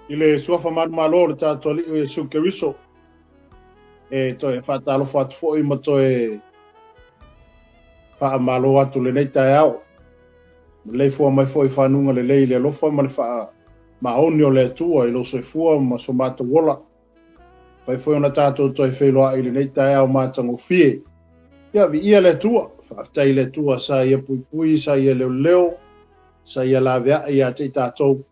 I le suafa manumalo o le tatou Alii o Iesu Keriso, e toe faatalofa atu foi ma toe faamalo atu lenei taeao. Maleifua mai foi i fanuga lelei i le alofa ma le faamaoni o le Atua i lou soifua ma so matou ola. Fai foi ona tatou toe feiloai i lenei taeao matagofie. Ia, viia le Atua, faafetai i le Atua sa ia puipui, sa ia leoleo, sa ia laveai ia te i tatou.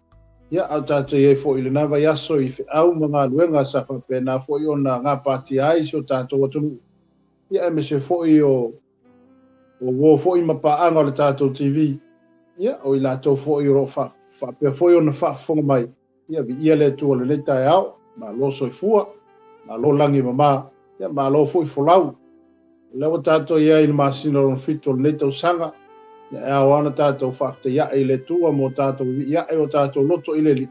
Ia, a o tatou i ai foi i lena vaiaso i feau ma galuega sa faapena foi ona gapatia ai si o tatou atunuu. Ia, aemaise foi o uo foi ma paaga o le tatou TV. Ia, o i latou foi o lo o faapea foi ona faafofoga mai. Ia, viia le Atua i lenei taeao. Malo soifua, malo lagi e mama, ia malo foi folau. O lea ua tatou i ai i le masina lona fitu o lenei tausaga, ia e ao lava ona tatou faafetai ae i le Atua mo tatou vivii ae o tatou loto i le Alii,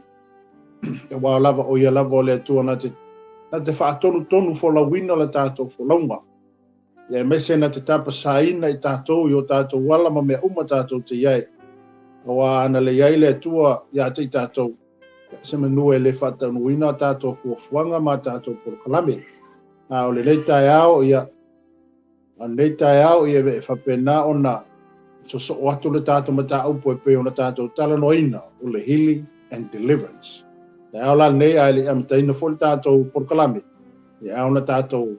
aua lava o Ia lava o le Atua na te, na te faatonutonu folauina le tatou folauga. Ia aemaise na te tapasaina i tatou i o tatou ala ma mea uma tatou te i ai. Aua ana le i ai le Atua ia te i tatou, ia se manu e le faataunuuina a tatou fuafuaga ma a tatou polokalame. A o lenei taeao, ia, a o lenei taeao, ia, e faapena ona sosoo atu le tatou mataupu e pei ona tatou talanoaina, o le healing and deliverance. Taeao la lenei, ae le i amataina foi le tatou polokalame, ia, e ao ona tatou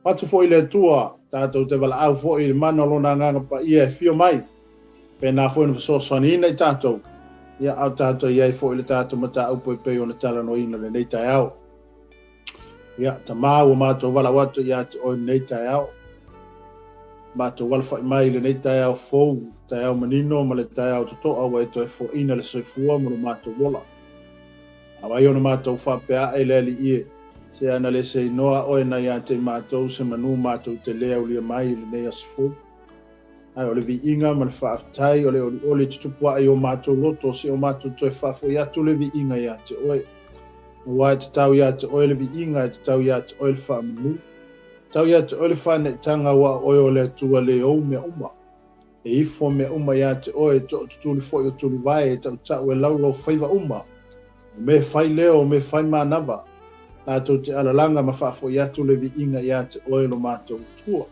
atu foi i le Atua, tatou te valaau foi i le mana o Lona Agaga Paia e afio mai, pēnā foi ona fesoasoaniina i tatou, ia, a o tatou i ai foi i le tatou mataupu e pei ona talanoaina i lenei taeao. Ia, Tama, ua matou valaau atu ia te Oe i lenei taeao. Matou alafai mai i lenei taeao fou, taeao manino ma le taeao totoa ua e toe foaiina le soifua ma lo matou ola. A ai ona matou faapea ae le Alii e, se ana le se inoa oe na ia te i matou se manu matou te le aulia mai i lenei aso fou. Ae o le viiga ma le faafetai o le olioli e tutupu ae i o matou loto se o matou toe faafoi atu le viiga ia te oe. Aua e tatau ia te oe le viiga, e tatau ia te oe le faamanu. E tatau ia te oe le faaneetaga aua o oe o le Atua le ou mea uma. E ifo mea uma ia te oe, e tootutuli foi o tulivae, e tautau e laulau faiva uma. O mea fai leo, o mea fai manava, latou te alalaga ma faafoi atu le viiga ia te oe lo matou Atua.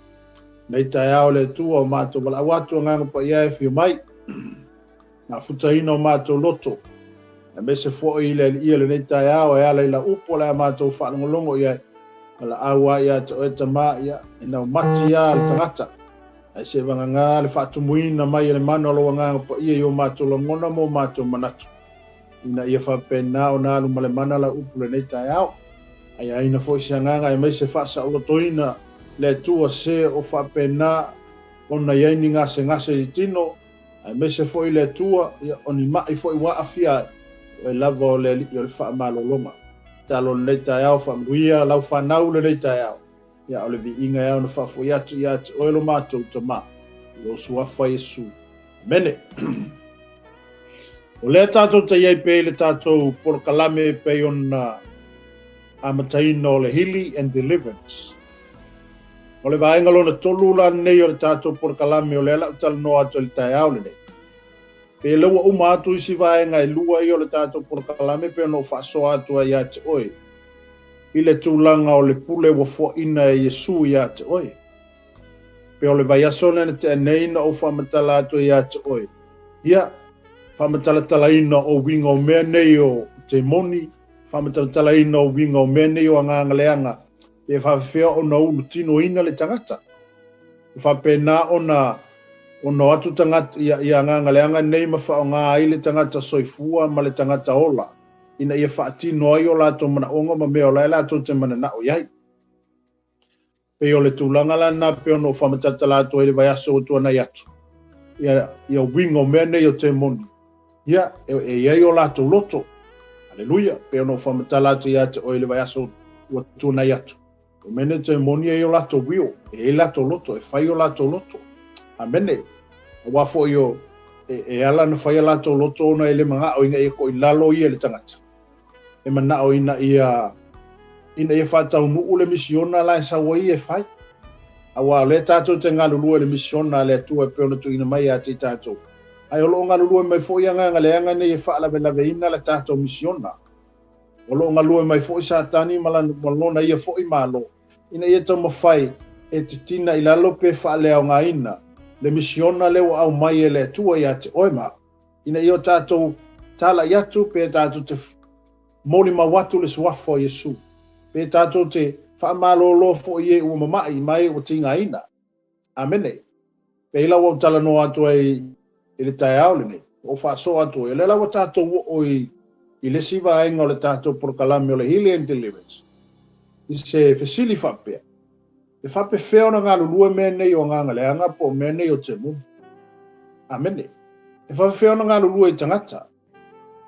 Nei taeao le Atua o matou valaau atu Agaga Paia e afio mai. Mafutaina o matou loto, aemaise foi i le Alii o lenei taeao e ala i lau upu o le a matou faalogologo i ai. Valaau lava ia te oe Tama, ia, e naumati lava le tagata, ae se vagana le faatumuina mai e le mana o lou Agaga Paia i o matou lagona ma o matou manatu, ina ia faapena ona alu ma le mana lau upu lenei taeao. Aiaina foi se agaga aemaise faasaolotoina le Atua se o faapena ona i ai ni gasegase i tino, aemaise foi le Atua, ia, o ni maʻi foi ua aafia ai, o oe lava o le Alii o le faamalologa. Tatalo lenei taeao, faamanuia lau fanau lenei taeao, ia, o le viiga e ao ona faafoi atu ia te oe lo matou Tama, i lou Suafa Iesu. Amene. O lea tatou te i ai pea i le tatou polokalame e pei ona amataina o le Healing and Deliverance. O le vaega lona tolu la lenei o le tatou polokalame o lea la ou talanoa atu i le taeao lenei. Pe lea ua uma atu isi vaega e lua ia o le tatou polokalame pe ona ou faasoa atu ai ia te oe i le tulaga o le pule ua foaina e Iesu ia te oe. Pe o le vaiaso lea na tea nei na ou faamatala atu ai ia te oe, ia, faamatalatalaina o uiga o mea nei o temoni, faamatalatalaina o uiga o mea nei o agaga leaga, pe faafefea ona ulu tinoina le tagata. E faapena ona ona o atu tagata ia, ia agaga leaga nei ma faaaoga ai le tagata soifua ma le tagata ola ina ia faatino ai o latou manaoga ma mea o la e latou te mananao i ai. Pei o le tulaga la lena pei ona ou faamatalatala atu ai i le vaiaso ua tuanai atu, ia, ia uiga o mea nei o temoni, ia, e, e i ai o latou loto. Aleluia. Pei ona ou faamatala atu ia te oe i le vaiaso ua tuanai atu. O mea nei o temoni e i ai o latou will, e i ai latou loto, e fai o latou loto. Amene. Aua foi o, e, e ala ona fai a latou loto ona e le manao ina ia toilalo ia i le tagata. E manao ina ia ina ia faataunuu le misiona la e sau ai e fai. Aua o lea tatou te galulue i le misiona a le Atua e pei ona tuuina mai ia te i tatou. Ae o lo o galulue mai foi agaga leaga nei e faalavelaveina le tatou misiona. O lo o galue mai foi Satani ma lona ia foi Malo, ina ia taumafai e titina i lalo pe faaleaogaina le misiona lea ua aumai e le Atua ia te oe ma au, ina ia o tatou talai atu pe tatou te molimau atu le Suafa o Iesu, pe tatou te faamalolo foi i e ua mama'i ma e ua tigaina. Amene. Pei la ua ou talanoa atu ai i le taeao lenei, ua ou faasoa atu ai, o lea la ua tatou oo i, i le isi vaega o le tatou polokalame o le Healing and Deliverance, i se fesili faapea, e faapefea ona galulue mea nei o agaga leaga po o mea nei o temoni? Amene. E faapefea ona galulue i tagata?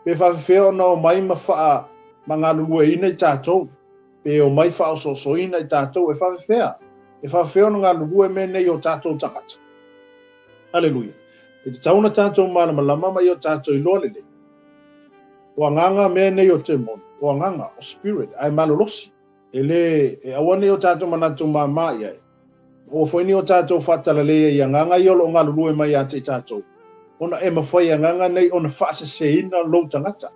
Pe faafefea ona omai ma faa ma galulueina i tatou? Pe omai faaosoosoina i tatou? E faafefea? E faafefea ona galulue mea nei o tatou tagata? Aleluia! E tatau ona tatou malamalama ma ia o tatou iloa lelei. O agaga mea nei o temoni, o agaga, o spirit, ae malolosi. E lē, e aua nei o tatou manatu māmā i ai. Aua foi nei o tatou faatalaleia i agaga ia o lo o galulue mai ia te i tatou, ona e mafai e agaga nei ona faaseseina lou tagata.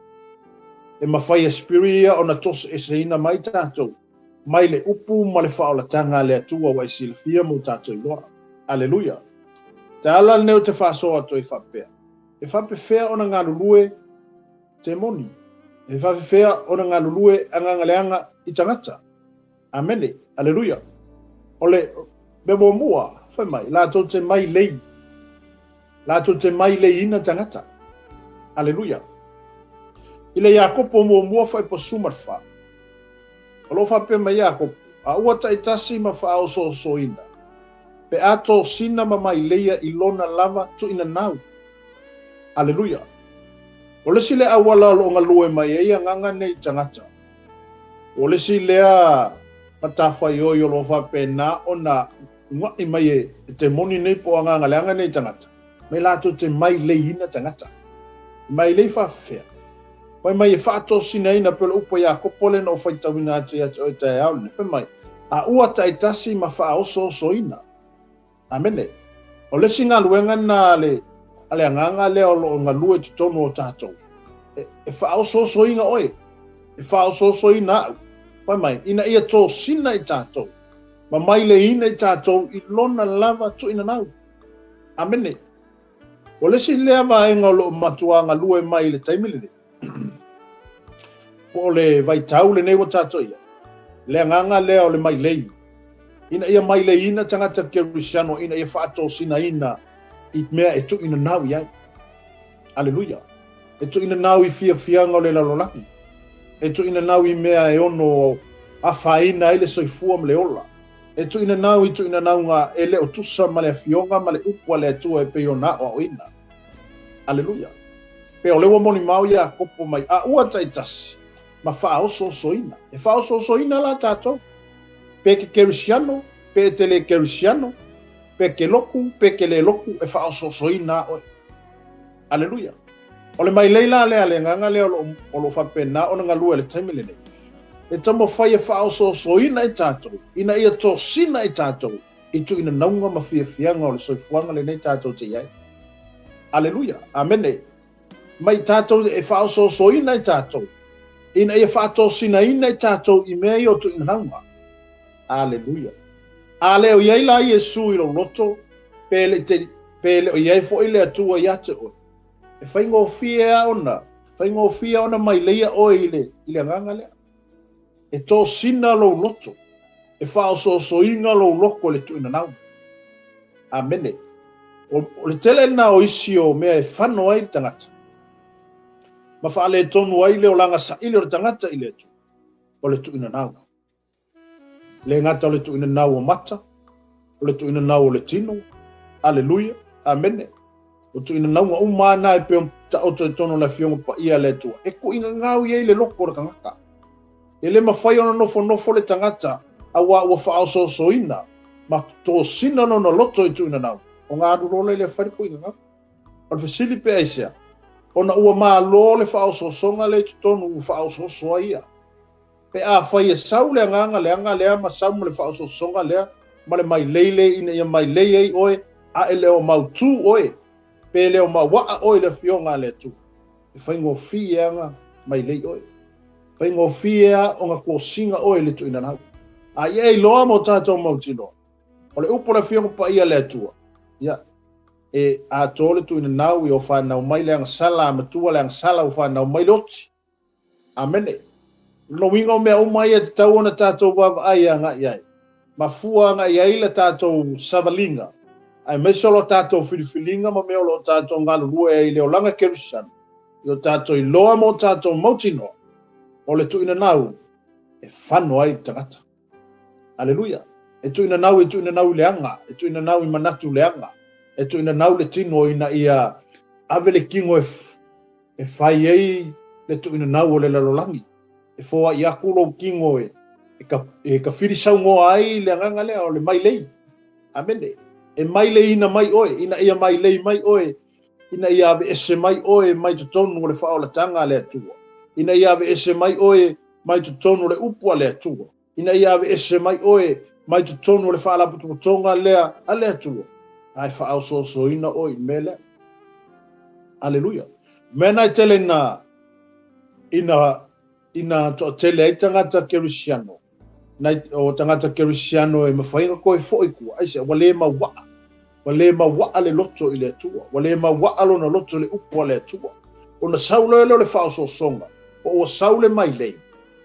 E mafai e spirit ia ona toseeseina mai tatou mai le upu ma le faaolataga a le Atua ua e silafia ma ua tatou iloa. Aleluia! Te ala lenei o te faasoa atu ai faapea, e faapefea ona galulue temoni? E faapefea ona galulue agaga leaga i tagata? Amene. Aleluia. O le mea muamua, fai mai, latou te mai lei. Latou te mai leiina tagata. Aleluia. I le Iakopo muamua fuaiupu 14. O lo o faapea mai Iakopo, a ua taitasi ma faaosoosoina, pe a tosina ma maileia i lona lava tuinanau. Aleluia. O le isi lea auala o lo o galue mai ai agaga nei i tagata, O le isi lea matafaioi o lo o faapena ona ugaʻi mai e temoni nei po o agaga leaga nei tagata, mai latou te maileiina tagata. E mailei faafefea? Fai mai e faatosinaina pei o le upu a Iakopo lea na ou faitauina atu ia te oe i taeao lenei. Fai mai, a ua taitasi ma faaosoosoina. Amene. O le isi galuega lena a le, a le agaga lea o lo o galue i totonu o tatou, e, e faaosoosoina oe, e faaosoosoina au, fai mai, ina ia tosina i tatou, ma maileina i tatou i lona lava tuuinanau. Amene. O le isi lea vaega o lo o matuā galue mai i le taimi lenei, po o le vaitau lenei ua tatou i ai, le agaga lea o le mailei, ina ia maileiina tagata kerisiano ina ia faatosinaina i mea e tuuinanau i ai. Aleluia. E tuuinanau i fiafiaga o le lalolagi. E tuuinanau i mea e ono afaina ai le soifua ma le ola. E tuuinanau i tuuinanauga e le o tusa ma le afioga ma le upu a le Atua e pei ona aoaoina. Aleluia. Pe o le ua molimau Iakopo mai a ua taitasi ma faaosoosoina. E faaosoosoina la tatou, pe ke kerisiano, pe e te le kerisiano, pe ke loku, pe ke le loku, e faaosoosoina a oe. Aleluia. O le mailei la lea le agaga lea o lo o lo faapena ona galue i le taimi lenei. E taumafai e faaosoosoina i tatou, ina ia tosina i tatou i tuuinanauga ma fiafiaga o le soifuaga lenei tatou te i ai. Aleluia. Amene. Mai tatou e faaosoosoina i tatou, ina ia faatosinaina i tatou i mea ia o tuuinanauga. Aleluia. A le o i ai la Iesu i lou loto, pe le te, pe le o i ai foi le Atua ia te oe, e faigofie lava ona, faigofie ona maileia oe i le, i le agaga lea. E tosina lou loto, e faaosoosoina lou loko i le tuuinanau. Amene. O, o le tele lena o isi o mea e fano ai le tagata, ma faaletonu ai le olaga saili o le tagata i le Atua, o le tuuinanau. Le gata o le tuuinanau o mata, o le tuuinanau o le tino. Aleluia. Amene. O tuuinanauga uma lava na e pei ona taoto i totonu o le Afioga Paia a le Atua, e tuuinanau i ai le loto o le tagata. E le mafai ona nofonofo le tagata auā ua faaosoosoina ma tosina lona loto i tuuinanau, ona alu loa lea fai le tuuinanau. O le fesili pe aisea? Ona ua malo le faaosoosoga lea i totonu ua faaosooso ai ia. Pe afai e sau le agaga leaga lea ma sau ma le faaosoosoga lea ma le mailei lea ina ia mailei ai oe a e le o mautū oe, pe le o mauaa oe i le Afioga a le Atua, e faigofie lava mailei oe. Faigofie lava ona tosiga oe i le tuuinanau. A ia e iloa ma o tatou mautinoa, o le upu o le Afioga Paia a le Atua, ia, e atoa le tuuinanau ia ua fanau mai le agasala, a matua le agasala ua fanau mai le oti. Amene. O lona uiga o mea uma ia e tatau ona tatou vaavaai agai i ai, ma fua agai i ai le tatou savaliga, aemaise o lo tatou filifiliga ma mea o lo o tatou galulue ai i le olaga kerisiano, i o tatou iloa ma o tatou mautinoa, o le tuuinanau e fano ai le tagata. Aleluia! E tuuinanau, e tuuinanau i leaga, e tuuinanau i manatu leaga, e tuuinanau le tino ina ia ave le tino e, e fai ai le tuuinanau o le lalolagi. E foai atu lou tino e, e, ka, e kafili saunoa ai le agaga lea o le mailei. Amene. E maileiina mai oe, ina ia mailei mai oe, ina ia aveese mai oe mai totonu o le faaolataga a le Atua, ina ia aveese mai oe mai totonu o le upu a le Atua, ina ia aveese mai oe mai totonu o le faalapotopotoga lea a le Atua, ae faaosoosoina oe i le mea lea. Aleluia. Mea na e tele ina, ina, ina toatele ai tagata kerisiano, nai, o tagata kerisiano e mafai ona toe foi tua, aisea, ua le mauaa, ua le mauaa le loto i le Atua, ua le mauaa lona loto i le upu a le Atua. Ona sau loa lea o le faaosoosoga, po ua sau le mailei,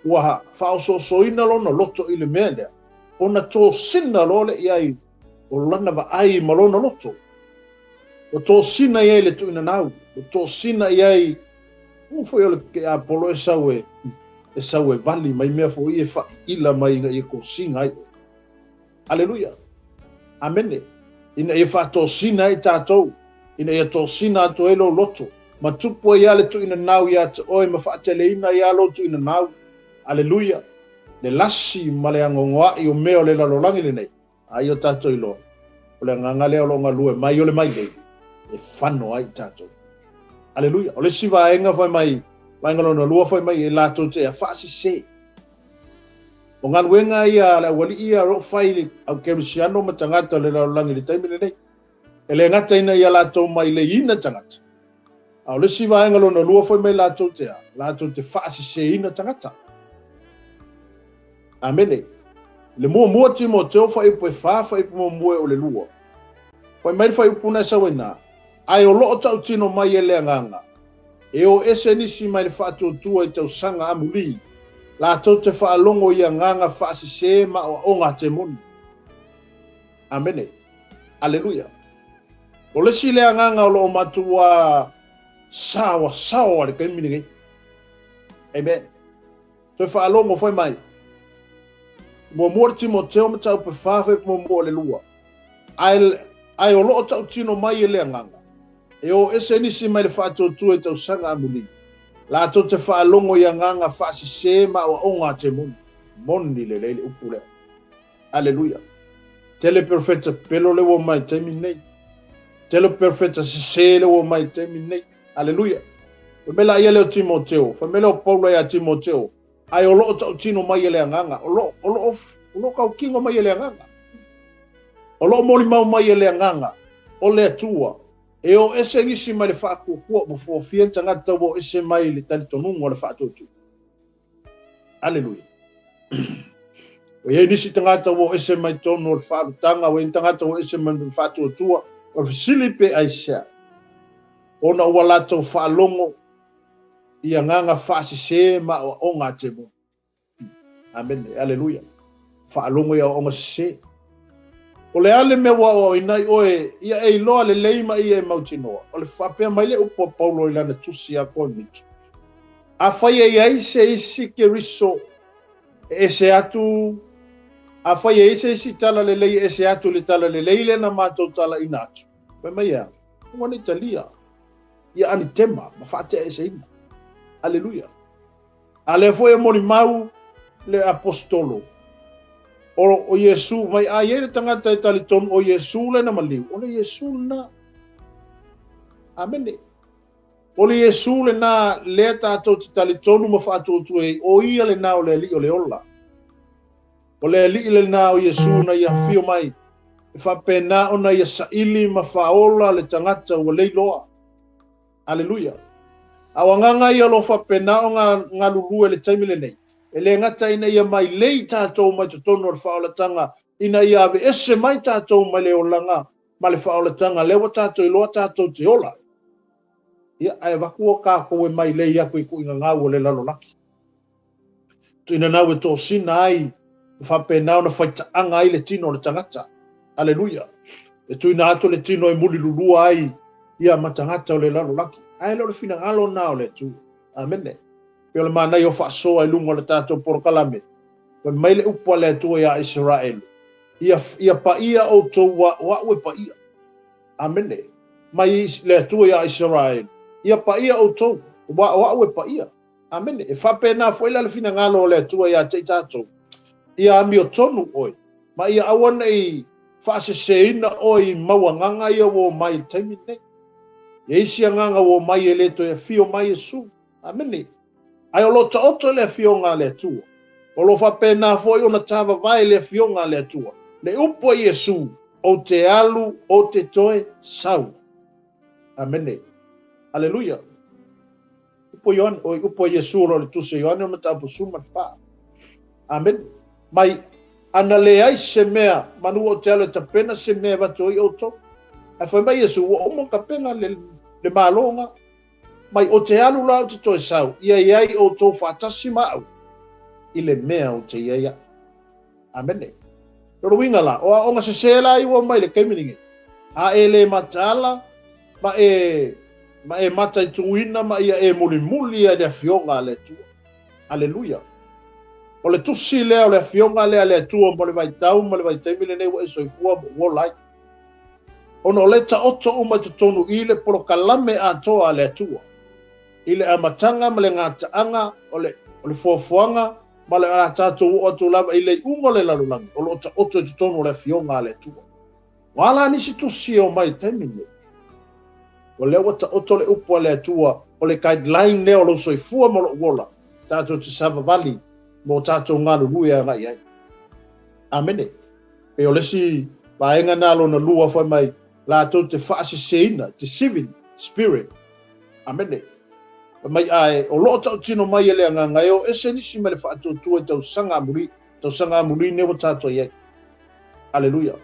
ua faaosoosoina lona loto i le mea lea, ona tosina loa lea i ai o lana vaai ma lona loto. Ua tosina i ai le tuuinanau, ua tosina i ai, ua foi o le tiapolo e sau e, e sau e vali mai mea foi e faaiila mai ina ia tosina ai oe. Aleluia. Amene. Ina ia faatosina ai tatou, ina ia tosina atu ai lou loto, ma tupu ai lava le tuuinanau ia te oe ma faateleina ai lava lou tuuinanau. Aleluia. Le lasi ma le agoagoai o mea o le lalolagi lenei, a ia o tatou iloa, o le agaga lea o lo o galue mai o le mailei, e fano ai i tatou. Aleluia. O le isi vaega fai mai, vaega lona lua fai mai, e latou te faasese. O galuega ia a le aualii ia o lo o fai i le au kerisiano ma tagata o le lalolagi i le taimi lenei. E le gata ina ia latou maileiina tagata, a o le isi vaega lona lua fai mai latou te a, latou te faaseseina tagata. Amene. Le muamua Timoteo fuaiupu e 4, fuaiupu muamua e o le lua. Fai mai le fuaiupu na e sau ai na, ae o lo o tautino mai e le agaga, e o ese nisi mai le faatuatua i tausaga amuli, latou te faalogo i agaga faasese ma aoaoga a temoni. Amene. Aleluia. O le isi le agaga o lo o matua saoasaoa i le taimi lenei. Amen. Toe faalogo fai mai. Muamua le Timoteo mataupu e 4 fuaiupu muamua o le lua. Ae, ae o lo o tautino mai e le agaga, e o ese nisi mai le faatuatua i tausaga amuli, latou te faalogo i agaga faasese ma aoaoga a temoni. Moni lelei le upu lea. Aleluia. Tele perofeta pepelo le ua mai i le taimi lenei. Tele perofeta sese le ua mai i le taimi lenei. Aleluia. Fai mai la ia lea o Timoteo, fai mai lea o Paulo ia Timoteo, ae o lo o tautino mai e le agaga, o lo, o lo, o lo o tautino mai e le agaga. O lo o molimau mai e le agaga, o le Atua, e o ese nisi mai le faatuatua, ua fuafia le tagata ua o ese mai le talitonuga o le faatuatua. Aleluia. Ua i ai nisi tagata ua o ese mai totonu o le faalutaga, ua i ai tagata ua ese mai le faatuatua, o le fesili pe aisea, ona ua latou faalogo i agaga faasese ma aoaoga a temoni. Amene. Aleluia. Faalogo i aoaoga sese. O le a le mea ua aoaoina ai oe, ia e iloa lelei ma ia e mautinoa. O le faapea mai le upu a Paulo i lana tusi ia Korinito. Afai e i ai se isi Keriso e ese atu, afai e i ai se isi talalelei e ese atu i le talalelei lea na matou talaina atu, fai mai e a? Aua ne i talia, ia anitema ma faateaeseina. Aleluia. A lea foi e molimau le aposetolo o, o Iesu mai, a i ai le tagata e talitonu o Iesu lena maliu, o le Iesu lena. Amene. O le Iesu lena lea tatou te talitonu ma faatuatua ai, o ia lena o le Alii o le ola. O le Alii lena o Iesu na ia afio mai, e faapena ona ia saili ma faaola le tagata ua leiloa. Aleluia. A o agaga ia o lo o faapena ona galulue i le taimi lenei, e le gata ina ia mailei tatou mai totonu o le faaolataga, ina ia aveese mai tatou mai le olaga ma le faaolataga lea ua tatou iloa tatou te ola ai. Ia, ae avatu o tatou e mailei atu i tuuina gau o le lalolagi. Tuuina gau e tosina ai ma faapena ona faitaaga ai le tino o le tagata. Aleluia. E tuuina atu le tino e mulilulua ai ia ma tagata o le lalolagi. Ae le o le finagalo na o le Atua. Amene. Pei o le manaia o faasoa i luga o le tatou polokalame. Fai mai le upu a le Atua iā Isaraelu, Ia, ia paia outou ua o a'u e paia. Amene. Mai le Atua iā Isaraelu, Ia paia outou, ua o a'u e paia. Amene. E faapena foi la le finagalo o le Atua iā te i tatou, ia amiotonu oe, ma ia aua ne i faaseseina oe i mau agaga ia ua omai i le taimi lenei. E i ai isi agaga ua omai e le toe afio mai Iesu. Amene. Ae o lo o taoto i le Afioga a le Atua. O lo o faapena foi ona tavavae i le Afioga a le Atua. Le upu a Iesu, Ou te alu, ou te toe sau. Amene. Aleluia. Upu a Ioane, oi, upu a Iesu o lo o le Tusi a Ioane o mataupu 14. Amene. Mai, ana leai se mea, manu ou te alu e tapena se mea e avatu ai outou. Ae fai mai Iesu, ua uma ona tapena le, le malo nga. Mai ou te alu la ou te toe sau, ia i ai outou faatasi ma au i le mea ou te i ai au. Amene. Lona uiga la, o aoga sesē la ia ua omai i le taimi lenei, a e le mataala ma e, ma e mataituina ma ia e mulimuli ai le Afioga a le Atua. Aleluia. O le tusi lea o le Afioga lea a le Atua mo le vaitau ma le vaitaimi lenei ua e soifua ma ua ola ai. Ona o lea e taoto uma i totonu i le polokalame atoa a le Atua, i le amataga ma le gataaga o le, o le foafoaga ma le a tatou oo atu lava i le iuga o le lalolagi, o lo o taoto i totonu o le Afioga a le Atua. O a la nisi tusi e omai i le taimi lenei? O lea ua taoto le upu a le Atua, o le guideline lea o lou soifua ma lou ola, tatou te savavali mo tatou galulue agai i ai. Amene. Pei o le isi vaega na lona lua fai mai latou te faaseseina, deceiving spirit. Amene. Fai mai ae o lo o tautino mai e le Agaga e o ese nisi mai le faatuatua i tausaga amuli, tausaga amuli nei ua tatou i ai. Aleluia.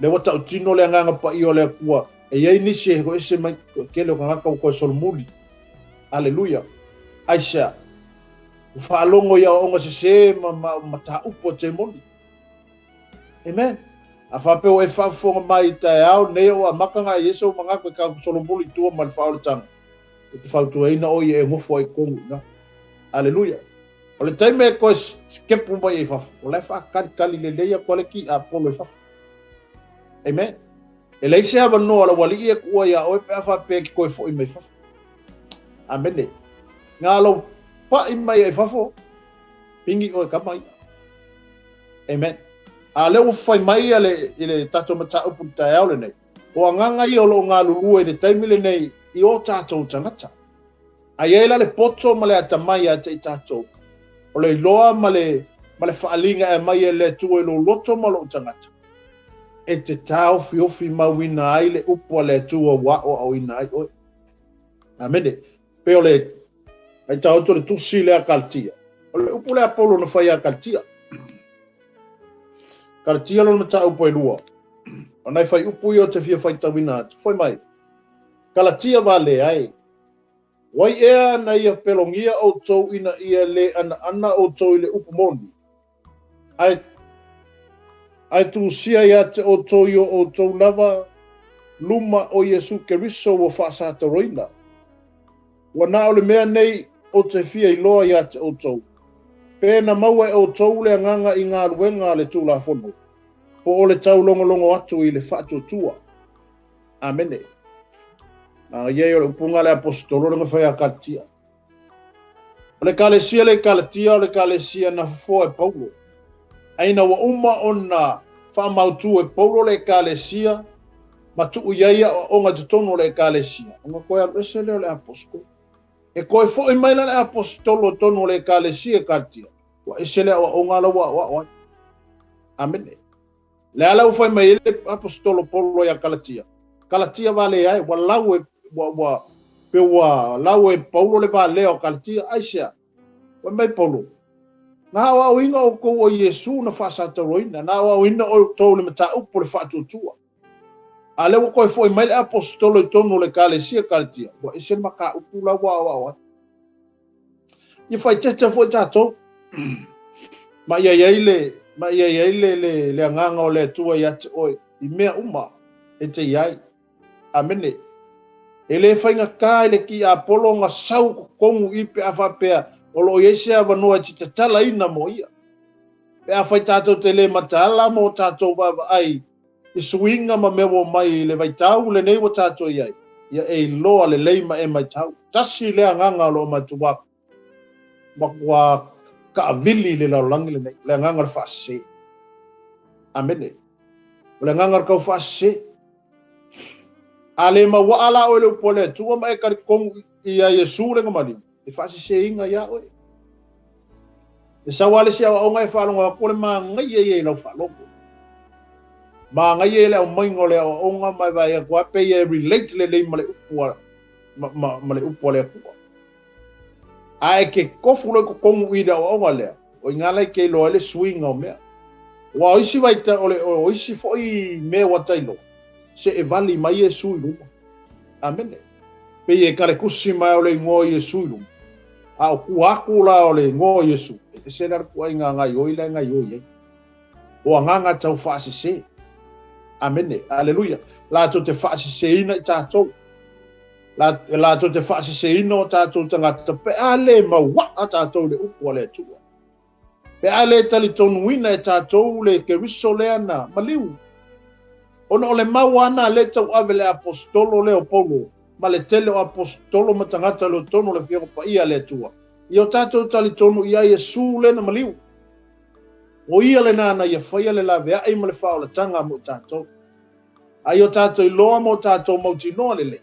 Lea ua tautino le Agaga Paia o le Atua e i ai nisi e o ese mai toatele o tagata ua toe solomuli. Aleluia. Aisea? Ua faalogo i aoaoga sese ma, ma mataupu a temoni. Amen. A faapea ua e faafofoga mai i taeao nei o amata na i ese o manatu e tatou solomuli i tua ma le faaolataga, ou te fautuaina oe ia e nofo ai i totonu i ina. Aleluia. O le taimi e toe sikepu mai ai i fafo, o la e faatalitali lelei atu lava le tiapolo i fafo. Amen. E leai se avanoa o le aualii e tuua iā oe pe a faapea e te toe foi mai fafo. Amene. Na lou pai mai ai fafo, pigi oe kama ia. Amen. A lea ua fai mai ia le, i le tatou mataupu i le taeao lenei, o agaga ia o lo o galulue i le taimi lenei i o tatou tagata. A i ai la le poto ma le atamai ia te i tatou, o le iloa ma le, ma le faaliga e aumai e le Atua i lou loto ma lou tagata, e te taofiofimauina ai le upu a le Atua ua aoaoina ai oe. Amene. Pei o le aitau atu o le tusi lea a Kalatia. O le upu lea a Paulo na fai ia Kalatia. Kalatia lona mataupu e lua. O nai faiupu ia ou te fia faitauina atu. Foi mai. Kalatia valea e. Wai ea na ia pelogia outou ina ia le anaana outou i le upu moni? Ae, ae tusia ia te outou i o outou lava luma o Iesu Keriso ua faasatoroina. Ua na o le mea nei ou te fia iloa ia te outou, pe na maua e outou le agaga i galuega a le Tulafono, po o le taulogologo atu i le faatuatua. Amene. A iai o le upuga a le Aposetolo le na fai a Kalatia. O le Ekalesia le i Kalatia o le Ekalesia na fofoa e Paulo. A ina ua uma ona faamautu e Paulo le Ekalesia ma tuu i ai aoaoga i totonu o le Ekalesia, ona toe alu ese lea o le Aposetolo. E toe foi mai la le Aposetolo i totonu o le Ekalesia i Kalatia, ua ese le aoaoga la ua aoao ai. Amene. Le a la ua fai mai ai le Aposetolo Paulo ia Kalatia, Kalatia valea e, ua lau e, ua, ua, Pe ua lau e Paulo le valea o Kalatia, aisea? Fai mai Paulo, Na aoaoina outou o Iesu na faasatauaina, na aoaoina outou i le mataupu o le faatuatua. A lea ua toe foi mai le aposetolo i totonu o le Ekalesia Kalatia, ua ese le mataupu la ua aoao ai. Ia faaeteete foi tatou, ma ia i ai le, ma ia i ai le, le, le agaga o le Atua ia te oe i mea uma e te i ai. Amene. E le faigata i le tiapolo ona sau i totonu i pe a faapea o lo o i ai se avanoa e te tatalaina mo ia. Pe afai tatou te le mataala mo tatou vaavaai i suiga ma mea ua omai i le vaitau lenei ua tatou i ai, ia e iloa lelei ma e matau. Tasi lea agaga o lo o matua matua taavili i le lalolagi lenei, o le agaga o le faasese. Amene. O le agaga o le tau faasese. A le mauaa la oe le upu a le Atua ma e talitonu ia Iesu le maliu, e faaseseina ia oe. E sau lava le isi aoaoga e faalogo atu o le manaia ia i lau faalogo. Manaia ia le aumaiga o le aoaoga ma e vaai atu lava pei e relate lelei ma le upu a, ma, ma, ma le upu a le Atua. A e te tofu loa i totonu i le aoaoga lea, o i ina la e te iloa ai le suiga o mea. Aua o isi vaita, o, le, o isi foi mea ua ta iloa, seevali mai Iesu i luma. Amene. Pei e kalekusi mai o le igoa o Iesu i luma. A o tua atu la o le igoa o Iesu, e ese la le tuaiga gaioi la e gaioi ai. O agaga tau faasese. Amene. Aleluia. Latou te faaseseina i tatou. Latou te faaseseina o tatou tagata pe a le mauaa tatou i le upu a le Atua. Pe a le talitonuina e tatou le Keriso lea na maliu. Ona o le mau ana lea tauave le aposetolo lea o Paulo ma le tele o aposetolo ma tagata o lo totonu o le Afioga Paia a le Atua, ia o tatou talitonu ia Iesu lea na maliu. O ia lena na ia faia le laveai ma le faaolataga mo i tatou. A ia o tatou iloa ma o tatou mautinoa lelei,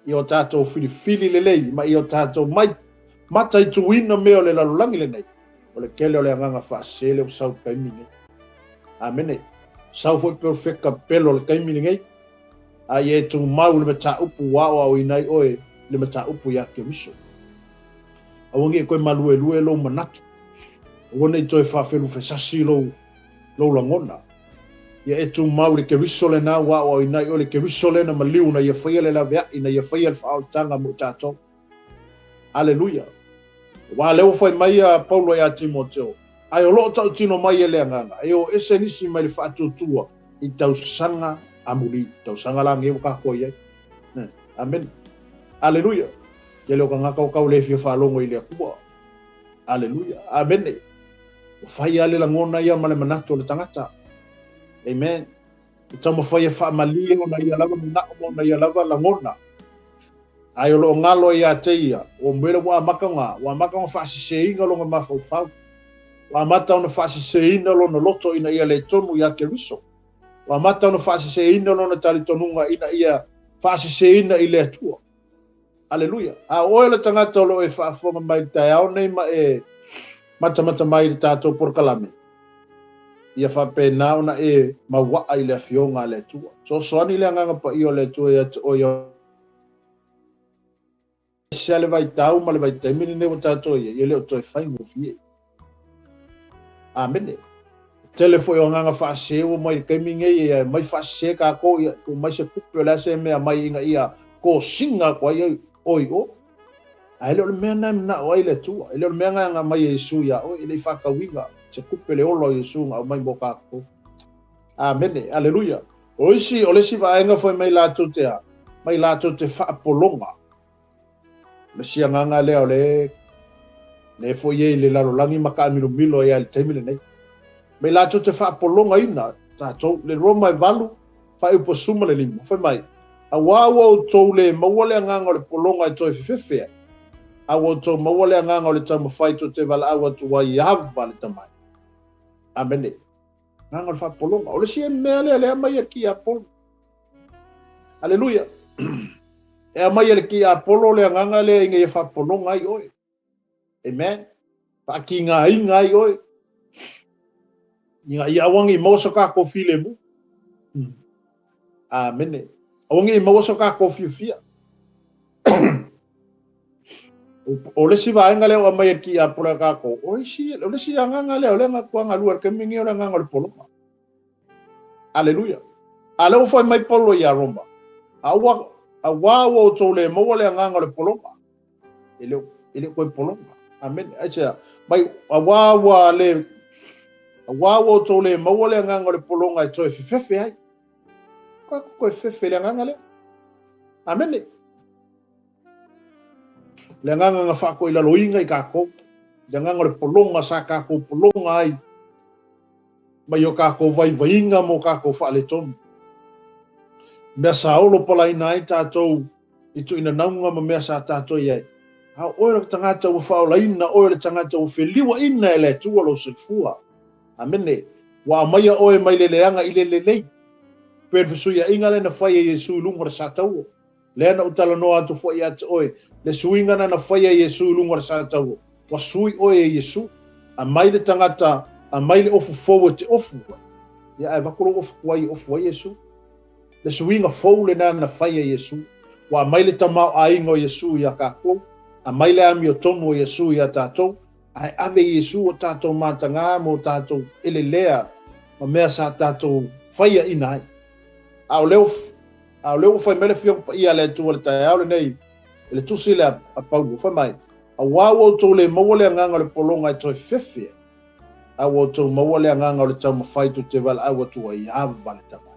ia o tatou filifili lelei ma ia o tatou mai mataituina mea o le lalolagi lenei, o le tele o le agaga faasese lea ua sau i le taimi lenei. Amene. Sau foi perofeta pelo o le taimi lenei, a ia e tumau i le mataupu ua aoaoina ai oe i le mataupu ia Keriso. Aua ne i toe maluelue lou manatu, aua ne i toe faafelufesasi lou lou lagona. Ia e tumau i le Keriso lena ua aoaoina ai oe, le Keriso lea na maliu na ia faia le laveai, na ia faia le faaolataga mo i tatou. Aleluia! Aua lea ua fai mai a Paulo ia Timoteo, ae o lo o tautino mai e le Agaga, e o ese nisi mai le faatuatua i tausaga amuli, tausaga la nei ua tatou i ai. Amene. Aleluia! Tele o tagata ua tau le fia faalogo i le Atua. Aleluia. Amene. Ua fai lava le lagona ia ma le manatu o le tagata. Amen. E taumafai e faamalie ona ia lava manao ma ona ia lava lagona. Ae o lo o galo ai ia te ia, o mea ua amata ona, ua amata ona faaseseina lona mafaufau. Ua amata ona faaseseina lona loto ina ia le tonu ia Keriso. Ua amata ona faaseseina lona talitonuga ina ia faaseseina i le Atua. Aleluia. A o oe o le tagata o lo o e faafofoga mai i le taeao nei ma e matamata mai i le tatou polokalame, ia faapena ona e mauaa i le Afioga a le Atua. Soasoani le Agaga Paia o le Atua ia te oe ia ese lava le vaitau ma le vaitaimi lenei ua tatou i ai, e le o toe faigofie. Amene. Tele foi o agaga faasese ua mai i le taimi nei, e mai faasese tatou, ia tuu mai se tupe, o le a se mea mai ina ia kosiga atu ai oe i o. Ae le o le mea lena e manao ai le Atua, e le o le mea lena e aumai e Iesu ia oe, e le i faatauina se tupe le ola o Iesu na aumai mo tatou. Amene. Aleluia. O isi, o le isi vaega foi mai latou te a, mai latou te faapologa. O le isi agaga lea o le le foi ei le lalolagi ma taamilomilo ai i le taimi lenei. Mai latou te faapologaina tatou, le Roma e 8, faaiupu 15, fai mai, Auā ua outou le maua le agaga o le pologa e toe fefefe ai, a ua outou maua le agaga o le taumafai tou te valaau atu ai i Ava le Tamai. Amene. Agaga o le faapologa. O le isi mea lea lea aumai e le tiapolo. Aleluia. E aumai e le tiapolo le agaga lea ina ia faapologa ai oe. Amen. Faatigaina ai oe. Ina ia aua ne i maua so tatou filemu. Amene. Aua ne i maua so tatou fiafia. O le isi vaega lea ua aumai e le tiapolo ia tatou, o isi, o le isi agaga lea o lea na matua galue i le taimi lenei o le agaga o le pologa. Aleluia. A lea ua fai mai Paulo ia Roma, a ua, auā ua outou le maua le agaga o le pologa, e le, e le o toe pologa. Amene. Aisea? Mai, auā ua le, auā ua outou le maua le agaga o le pologa e toe fefefe ai. Ka toe fefefe i le agaga lea. Amene. Le agaga na faatoilaloina i tatou, le agaga o le pologa sa tatou pologa ai mai o tatou vaivaiga ma o tatou faaletonu. Mea sa olo palaina ai tatou i tuuinanauga ma mea sa tatou i ai. A o oe o le tagata ua faaolaina, oe o le tagata ua feliuaina e le Atua lou soifua. Amene. Ua aumaia oe mai le leaga i le lelei. Pei o le fesuiaiga lea na fai e Iesu i luga o le sataua. Lea na ou talanoa atu foi ia te oe, le suiga na na faia e Iesu i luga o le sataua, ua sui oe e Iesu. Aumai le tagata, aumai le ofu fou e te ofu ai. Ia ae avatu lou ofu tuai e ofu ai Iesu. Le suiga fou lena na faia e Iesu. Ua aumai le tamaoaiga o Iesu ia tatou, aumai le amiotonu o Iesu ia tatou, ae ave Iesu o tatou matagā ma o tatou elelea ma mea sa tatou faiaina ai. A o lea A o lea ua fai mai le Afioga Paia a le Atua i le taeao lenei, i le tusi lea a Paulo, fai mai, Auā ua outou le maua le agaga o le pologa e toe fefe ai, a ua outou maua le agaga o le taumafai tou te valaau atu ai, Ava le Tamai.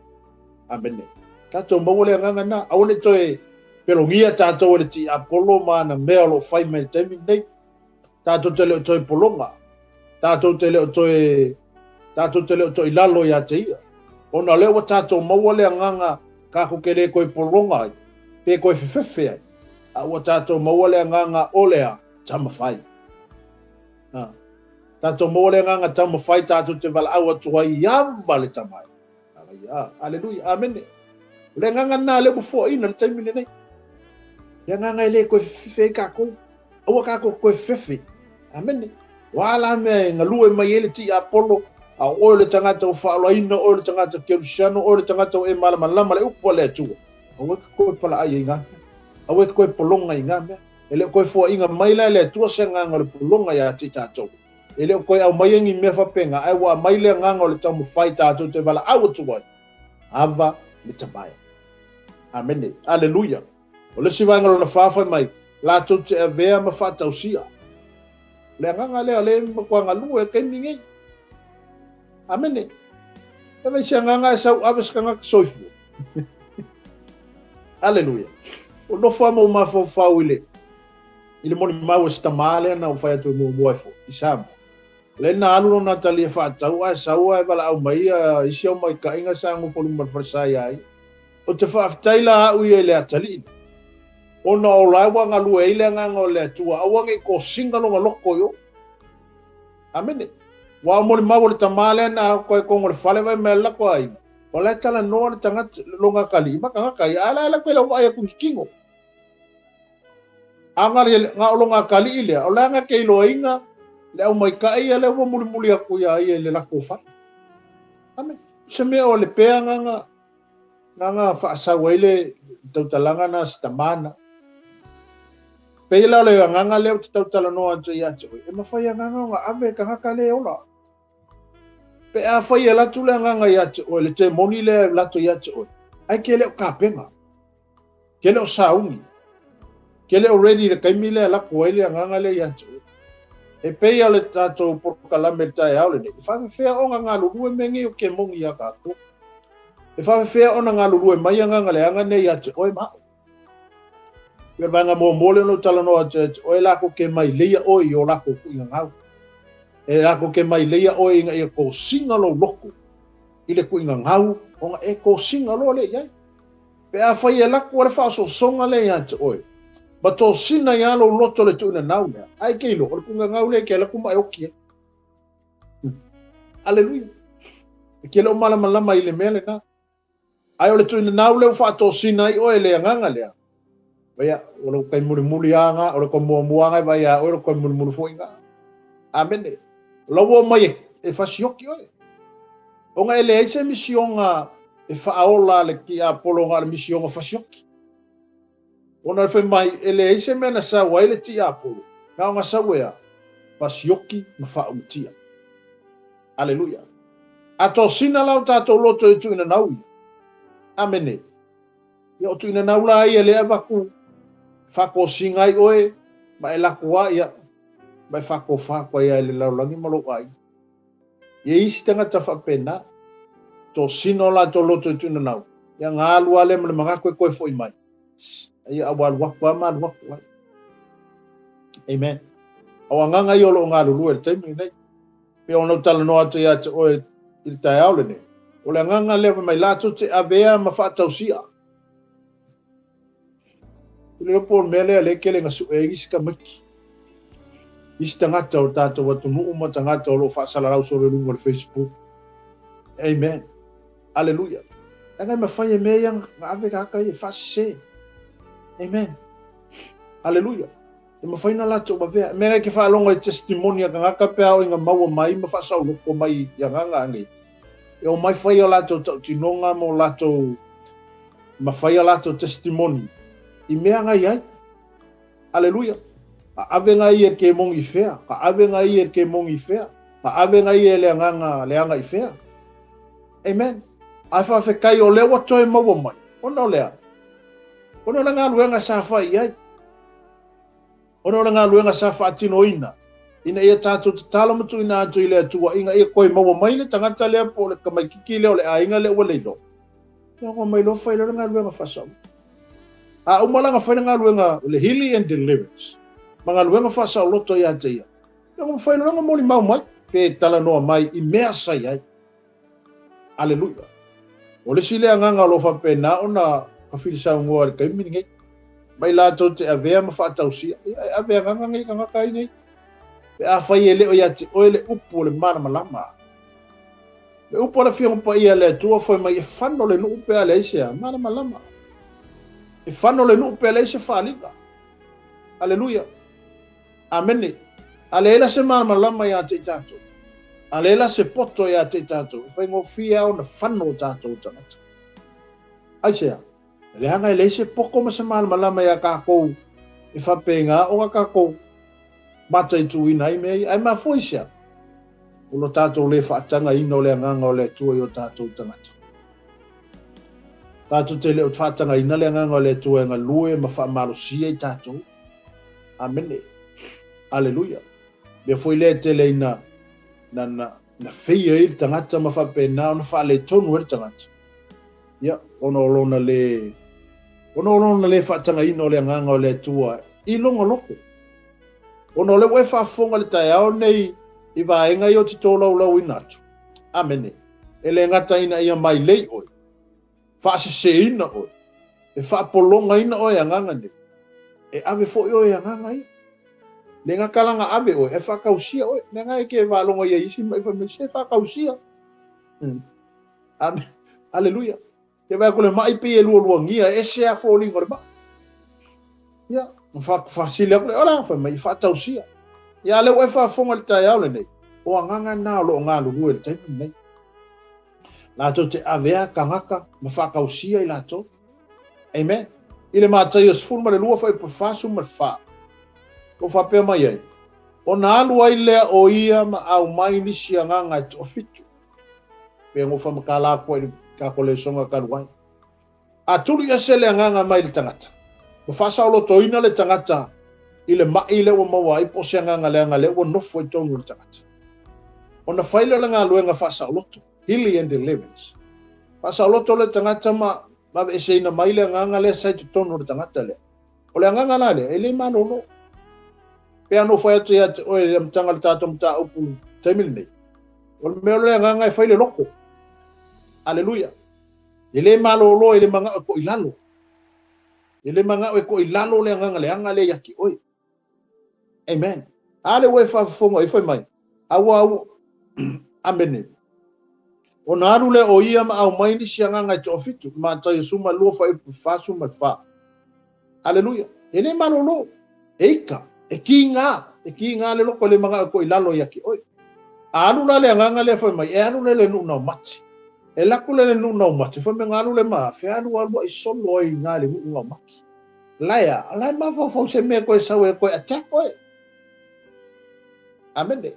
Amene. Tatou maua le agaga lena. Aua ne i toe pelogia tatou e le tiapolo ma ana mea o lo o fai mai i le taimi lenei. Tatou te le o toe pologa. Tatou te le o toe, tatou te le o toe i lalo ia te ia. Ona o lea ua tatou maua le agaga tatou te le toe pologa ai, pe toe fefefe ai, a ua tatou maua le agaga o le a? Taumafai. Ha. Tatou maua le agaga taumafai tatou te valaau atu ai, Ava le Tamai. Aleluia, amene. O le agaga lena lea ua foaina i le taimi lenei. Le agaga e le toe fefefe ai tatou. Aua tatou te toe fefefe. Amene. O a la mea e galue mai ai le tiapolo, a o oe o le tagata ua faaolaina, oe o le tagata kerisiano, oe o le tagata ua e malamalama le upu a le Atua, aua e te toe palaai ai i na mea. Aua e te toe pologa i na mea. E le o toe foaiina mai la e le Atua se agaga o le pologa ia te i tatou. E le o toe aumaia ni mea faapena, ae ua aumai le agaga o le taumafai tatou te valaau atu ai, Ava le tamae. Amene. Aleluia. O le isi vaega lona fa fai mai, latou te avea ma faatausia. O le agaga lea o lea e matua galue i le taimi nei. Amene. E vai se agaga e sau ave se tagata soifua. Aleluia. O nofo a ma ou mafaufau i le i le molimau a si tamā lea na ou fai atu ai muamua ai foi, i Samoa. O lea na alu lona atalia faatau ae sau ae valaau mai ia isi au maikaʻiga sa nofo luma o le falesa iā ia. Ou te faafetai la au ia i le atalii lea, ona o la ua galue ai le agaga o le Atua, aua ne i tosina lona loto i ou. Amene. Ua o molimau o le tamā lea na alu atu ai i totonu o le fale vae mai le latou aiga, o la e talanoa le tagata, lona atalii ma tagata ia, ae la e alu atu e le vaai atu i ni tino. A na o lona atalii lea, o le a na te iloaina le aumaitaʻi ia lea ua mulimuli atu iā ia i le latou fale. Amene. Se mea o le pea na na faasau ai le tautalaga na se tamā na. Pei la o le agaga lea ou te tautalanoa atu ia te oe, e mafai agaga ona ave le tagata le ola. Pe afai e alu atu le agaga ia te oe, le temoni lea e alu atu ia te oe, ae ke le o tapena. Ke le o sauni. Ke le o ready i le taimi lea e lako ai le agaga lea ia te oe. E pei o le tatou polokalame i le taeao lenei, e faafefea ona galulue mea nei o kemoni ia tatou. E faafefea ona galulue mai agaga leaga nei ia te oe ma au. O le vaega muamua lea ona ou talanoa atu ia te oe, latou te maileia oe i o latou tuuina gau. E latou te maileia oe ina ia tosina lou loto i le tuuina gau, ona e tosina loa lea i ai. Pe afai e lako le faaosoosoga lea ia te oe, ma tosina ai lou loto i le tuuina gau lea, ae e te iloa, o le tuuina gau lea e te alu atu ma e oti ai. Aleluia. E te le o malamalama i le mea lena. Ae o le tuuina gau lea ua faatosina ai oe e le agaga lea, ia, o lou tai mulimuli lava na, o le toe muamua lava na e vaai ia oe, o le toe mulimuli foi na. Amene. O la ua omai e fasioki oe. Ona e leai se misioga e faaola a le tiapolo na o le misioga fasioki. Ona fai mai, e leai se mea na sau ai le tiapolo, na ona sau e a? Faasioki ma faaulutia. Aleluia. A tosina la o tatou loto e tuuina nau ia. Amene. Ia o tuuina nau la ia lea avatu faatosina ai oe ma e lako a ia ma e faatofa atu ai i le lalolagi ma lou aiga. E i ai isi tagata faapena, tosina o latou loto i tuuina nau, ia na alu lava lea ma le manatu e toe foi mai. Ia ua alu atu lava ma alu atu ai. Amen. O agaga ia o lo o galulue i le taimi lenei. Pei ona ou talanoa atu ia te oe i le taeao lenei, o le agaga lea fai mai latou te avea ma faatausia. I le po o le mea lea lea tele na sue ai nisi tamaiti. Isi tagata o le tatou atunuu ma tagata o lo o faasalalau solo i luga o le Facebook. Amen. Aleluia. Leaga e mafai e mea ia na ave tagata ia e faasese. Amen. Aleluia. E mafai ona latou avea. Mea e ke faalogo i testimony a tagata pe a oo ina maua mai ma faasaoloko mai i agaga nei. E omai fai o latou tautinoga ma o latou ma fai a latou testimony i mea na i ai. Aleluia. A ave na ia i le kemoni i fea? A ave na ia i le kemoni i fea? A ave na ia i le agaga leaga i fea? Amen. Ae faafetai o lea ua toe maua mai. Ona o le a? Ona o le galuega sa fai i ai. Ona o le galuega sa faatinoina, ina ia tatou tatalo ma tuuina atu i le Atua ina ia toe maua mai le tagata lea po o le tamaitiiti lea o le aiga lea ua leiloa. Ia ua mai loa fai loa le galuega faasaoloto. A uma la ona fai le galuega o le healing and deliverance ma galuega faasaoloto ia te ia, ia ua mafai loa ona molimau mai pe talanoa mai i mea sa i ai. Aleluia. O le isi lea agaga o lo o faapena ona tafilisaunoa i le taimi lenei. Mai latou te avea ma faatausia. Ia e ave agaga nei tagata ai nei. Pe afai e le o ia te oe le upu o le malamalama. Le upu a le Afioga Paia a le Atua fai mai e fano le nuu pe a leai se a malamalama. E fano le nuu pe a leai se faaaliga. Aleluia. Amene. A leai la se malamalama ia te i tatou, a leai la se poto ia te i tatou, e faigofie lava ona fano o tatou tagata. Aisea? Leaga e leai se poto ma se malamalama ia tatou e faapena ona tatou mataituina ai mea ia. Ae mafua i se a? O lo tatou le faatagaina o le agaga o le Atua i o tatou tagata. Tatou te le o faatagaina le agaga o le Atua e galue ma faamalosia i tatou. Amene. Aleluia. Mea foi lea e tele ina na, na, na feia ai le tagata ma faapena ona faaletonu ai le tagata. Ia, ona o lona le, ona o lona le faatagaina o le agaga o le Atua i lona loto. Ona o lea ua e faafofoga i le taeao nei i vaega ia ou te tolaulaauina atu. Amene. E le gata ina ia mailei oe, faaseseina oe, e faapologaina oe e agaga nei, e ave foi oe e agaga ia. Le gata la na ave oe, ae faatausia oe. Mea na e ke faalogo ai i isi maʻi fai mai, se faatausia. Amen. Aleluia. Ke vaai atu le maʻi pei e lualuagia, e ese a foliga o le maʻi. Ia, na faasili atu le, ola, fai mai, faatausia. Ia, a lea ua e faafofoga i le taeao lenei, o agaga na o lo o galulue i le taimi lenei. Latou te avea tagata ma faatausia i latou. Amen. I le Mataio 12 fuaiupu 44, o faapea mai ai, Ona alu ai lea o ia ma aumai nisi agaga e toafitu. Pei ona ou faamatala atu ai i le tatou lesoga talu ai. A tuli ese le agaga mai le tagata, ua faasaolotoina le tagata i le maʻi lea ua maua ai po o se agaga leaga lea ua nofo i totonu o le tagata. Ona fai lea o le galuega faasaoloto, healing and deliverance. Faasaoloto le tagata ma aveeseina mai le agaga lea sa i totonu o le tagata lea. O le agaga la lea, e le malolo. Pe a na ou fai atu ia te oe i le amataga o le tatou mataupu i le taimi lenei, o le mea o le agaga e fai le loko. Aleluia. E le malolo, e le manao e koʻi lalo. E le manao e koʻi lalo le agaga leaga lea ia te oe. Amen. A le ua e faafofoga i fai mai, aua au, amene. Ona alu lea o ia ma aumai nisi agaga e toafitu, Mataio 12 fuaiupu 44. Aleluia. E le malolo, e ika, e kiga, e kiga le loko e le manao e koʻi lalo ia te oe. A alu la le agaga lea fai mai, e alu lea i le nuu naumati. E lako lea i le nuu naumati, fai mai na alu lea ma afe, alu alu ai solo ai i ina i le nuu naumati. La e a, la e mafaufau se mea koe sau e koe attack oe. Amene.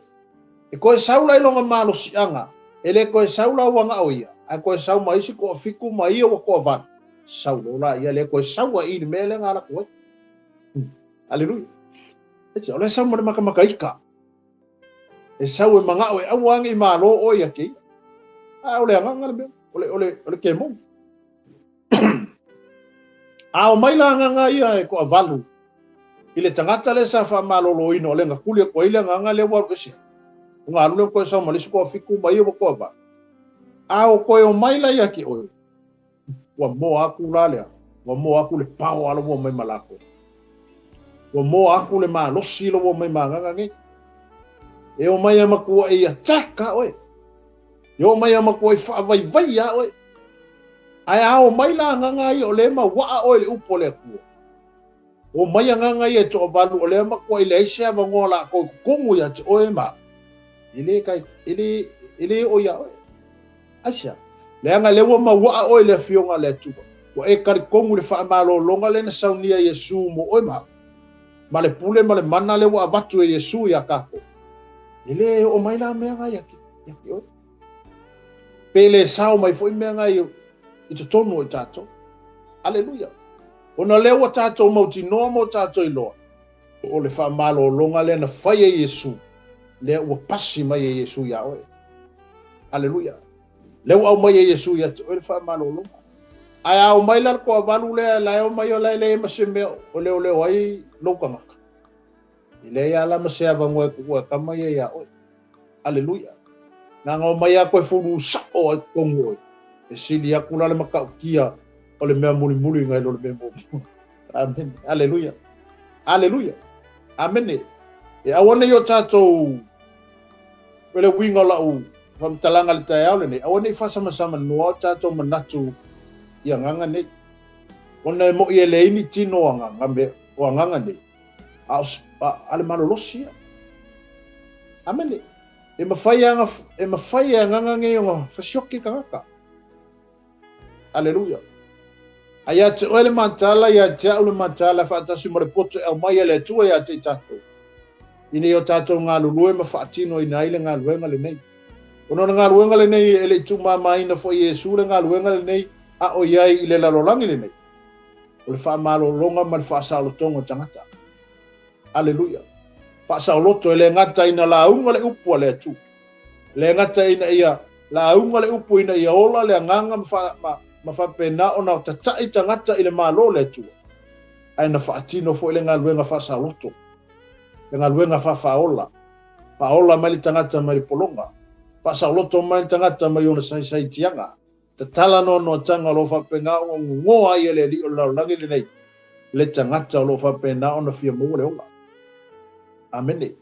E koe sau la i longa malosiaga, e le koe sau la ua gao ia, ae koe sau ma isi toafitu ma ia ua toavalu, sau loa la ia le koe sau ai i le mea lea na alu atu ai. Aleluia. O le sau ma le makamakaika. E sau e magao e aua ne i malo oe ia te ia. A o le agaga le mea, o le kemoni. A o mai la agaga ia e toavalu i le tagata lea sa faamaloloina o le na tuli atu ai le agaga lea ua alu ese. O ngā alu lea koe sau ma le isi toafitu ma ia ua toavalu. A o koe o mai la ia te oe, ua moa atu la lea, ua moa atu le pao ala ua mai ma lākou. Ua moa atu le malosi lo ua mai ma agaga nei. E o mai a matua e ia attack a oe. E o mai a matua i whaavaivai a oe. Ae a o mai la agaga ia o lea ma waa oe le upu o le Atua. O mai agaga ia e toavalu o lea matua i leai se avanoa lākou i totonu ia te oe ma e le kai, e le, e le o ia oe. Aisea? Leaga lea ua mauaa oe i le Afioga a le Atua. Ua e talitonu i le faamalologa lea na saunia e Iesu mo oe ma au, ma le pule ma le mana lea ua avatu e Iesu iā tatou. E le oo mai la mea na ia te oe. Pe le sao mai foi mea na i totonu o i tatou. Aleluia. Ona lea ua tatou mautinoa ma o tatou iloa, o le faamalologa lea na fai e Iesu, lea ua pasi mai e Iesu iā oe. Aleluia. Lea ua aumai e Iesu ia te oe le faamalologa. Ae a omai la le toavalu lea, la e omai o la e leai ma se mea o leoleo ai lou tagata. E leai lava la ma se avanoa e tuu e kama ia iā oe. Aleluia. Na ona omai lava koe fulu sao ai totonu oe. E sili atu la le matautia o le mea mulimuli nai lo le mea muamua. Amene. Aleluia. Aleluia. Amene. E aua nei o tatou o le uiga o lau faamatalaga i le taeao lenei, aua ne i faasamsamanoa o tatou manatu i agaga nei. Ona e mo'i e leai ni tino o agaga me, o agaga nei, a o, a, a le malolosi ia. Amene. E mafai e aga, e mafai e agaga nei ona fasioki tagata. Aleluia. A ia te oe le mataala, ia te au le mataala, faatasi ma le poto e aumai e le Atua ia te i tatou. Ina ia o tatou galulue ma faatinoina ai le galuega lenei. Ona o le galuega lenei e le i tuumamaina foi e Iesu le galuega lenei a o i ai i le lalolagi lenei, o le faamalologa ma le faasaolotoga o tagata. Aleluia. Faasaoloto e le gata ina lauga le upu a le Atua. E le gata ina ia lauga le upu ina ia ola le agaga ma, fa, ma, ma faapena ona tata'i tagata i le Malo o le Atua, ae na faatino foi le galuega faasaoloto, le galuega faafaaola, faaola mai le tagata mai le pologa, faasaoloto mai le tagata mai ona saisaiitiaga, tatala noanoataga o lo o faapena ona gogoa ai e le Alii o le lalolagi lenei le tagata o lo o faapena ona fia maua le ola. Amene.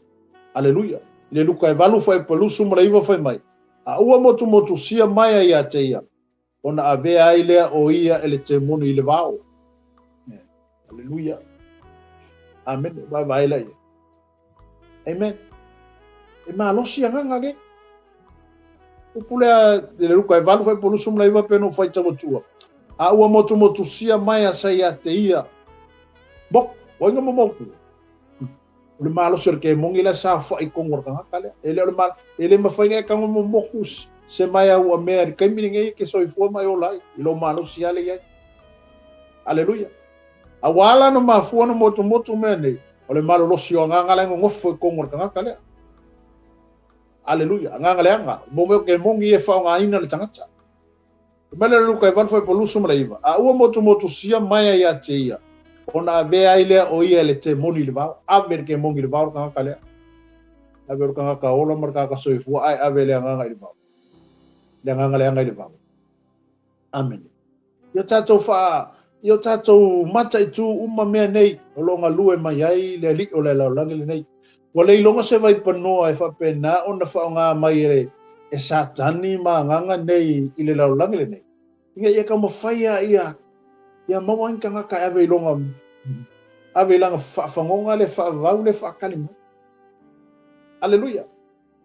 Aleluia. I le Luka e 8 fuaiupu 29 fai mai, A ua motumotusia mai a ia te ia, ona avea ai lea o ia e le temoni i le vao. Aleluia. Amene. Vaevae la ia. Amen. E malosi agaga le. Upu lea i le Luka e 8 fuaiupu 29 pe no faitau atua. A ua motumotusia mai a sa ia te ia. Mok, oinga mo moku. O le malosi o le kemoni la e saofai i totonu o le tagata lea. E le o le mal, e le mafai ona e tago momoku se maea ua mea i le taimi lenei e te soifua ma e ola ai, i lou malosi lava lea e i ai. Aleluia. A ua ala ona mafua ona motumotu mea nei, o le malolosi o agaga la e nonofo i totonu o le tagata lea. Aleluia. Agaga leaga, mo mea o kemoni e faaaogaina le tagata. Fai mai le Luka e 8 fuaiupu 29, A ua motumotusia mai a ia te ia, ona avea ai lea o ia e le temoni i le vao. Ave le kemoni i le vao le tagata lea. Ave o le tagata ola ma le tagata soifua, ae ave le agaga i le vao. Le agaga leaga i le vao. Amene. Ia tatou faa, ia tatou mataitu uma mea nei o lo o galue mai ai le Alii o le lalolagi lenei. Ua le iloga se vaipanoa e faapena ona faaaoga mai e, e Satani ma agaga nei i le lalolagi lenei, ina ia taumafai lava ia, ia maua ai ni tagata e ave i lona, ave i lana faafagoga le faavavau le faatali mai. Aleluia.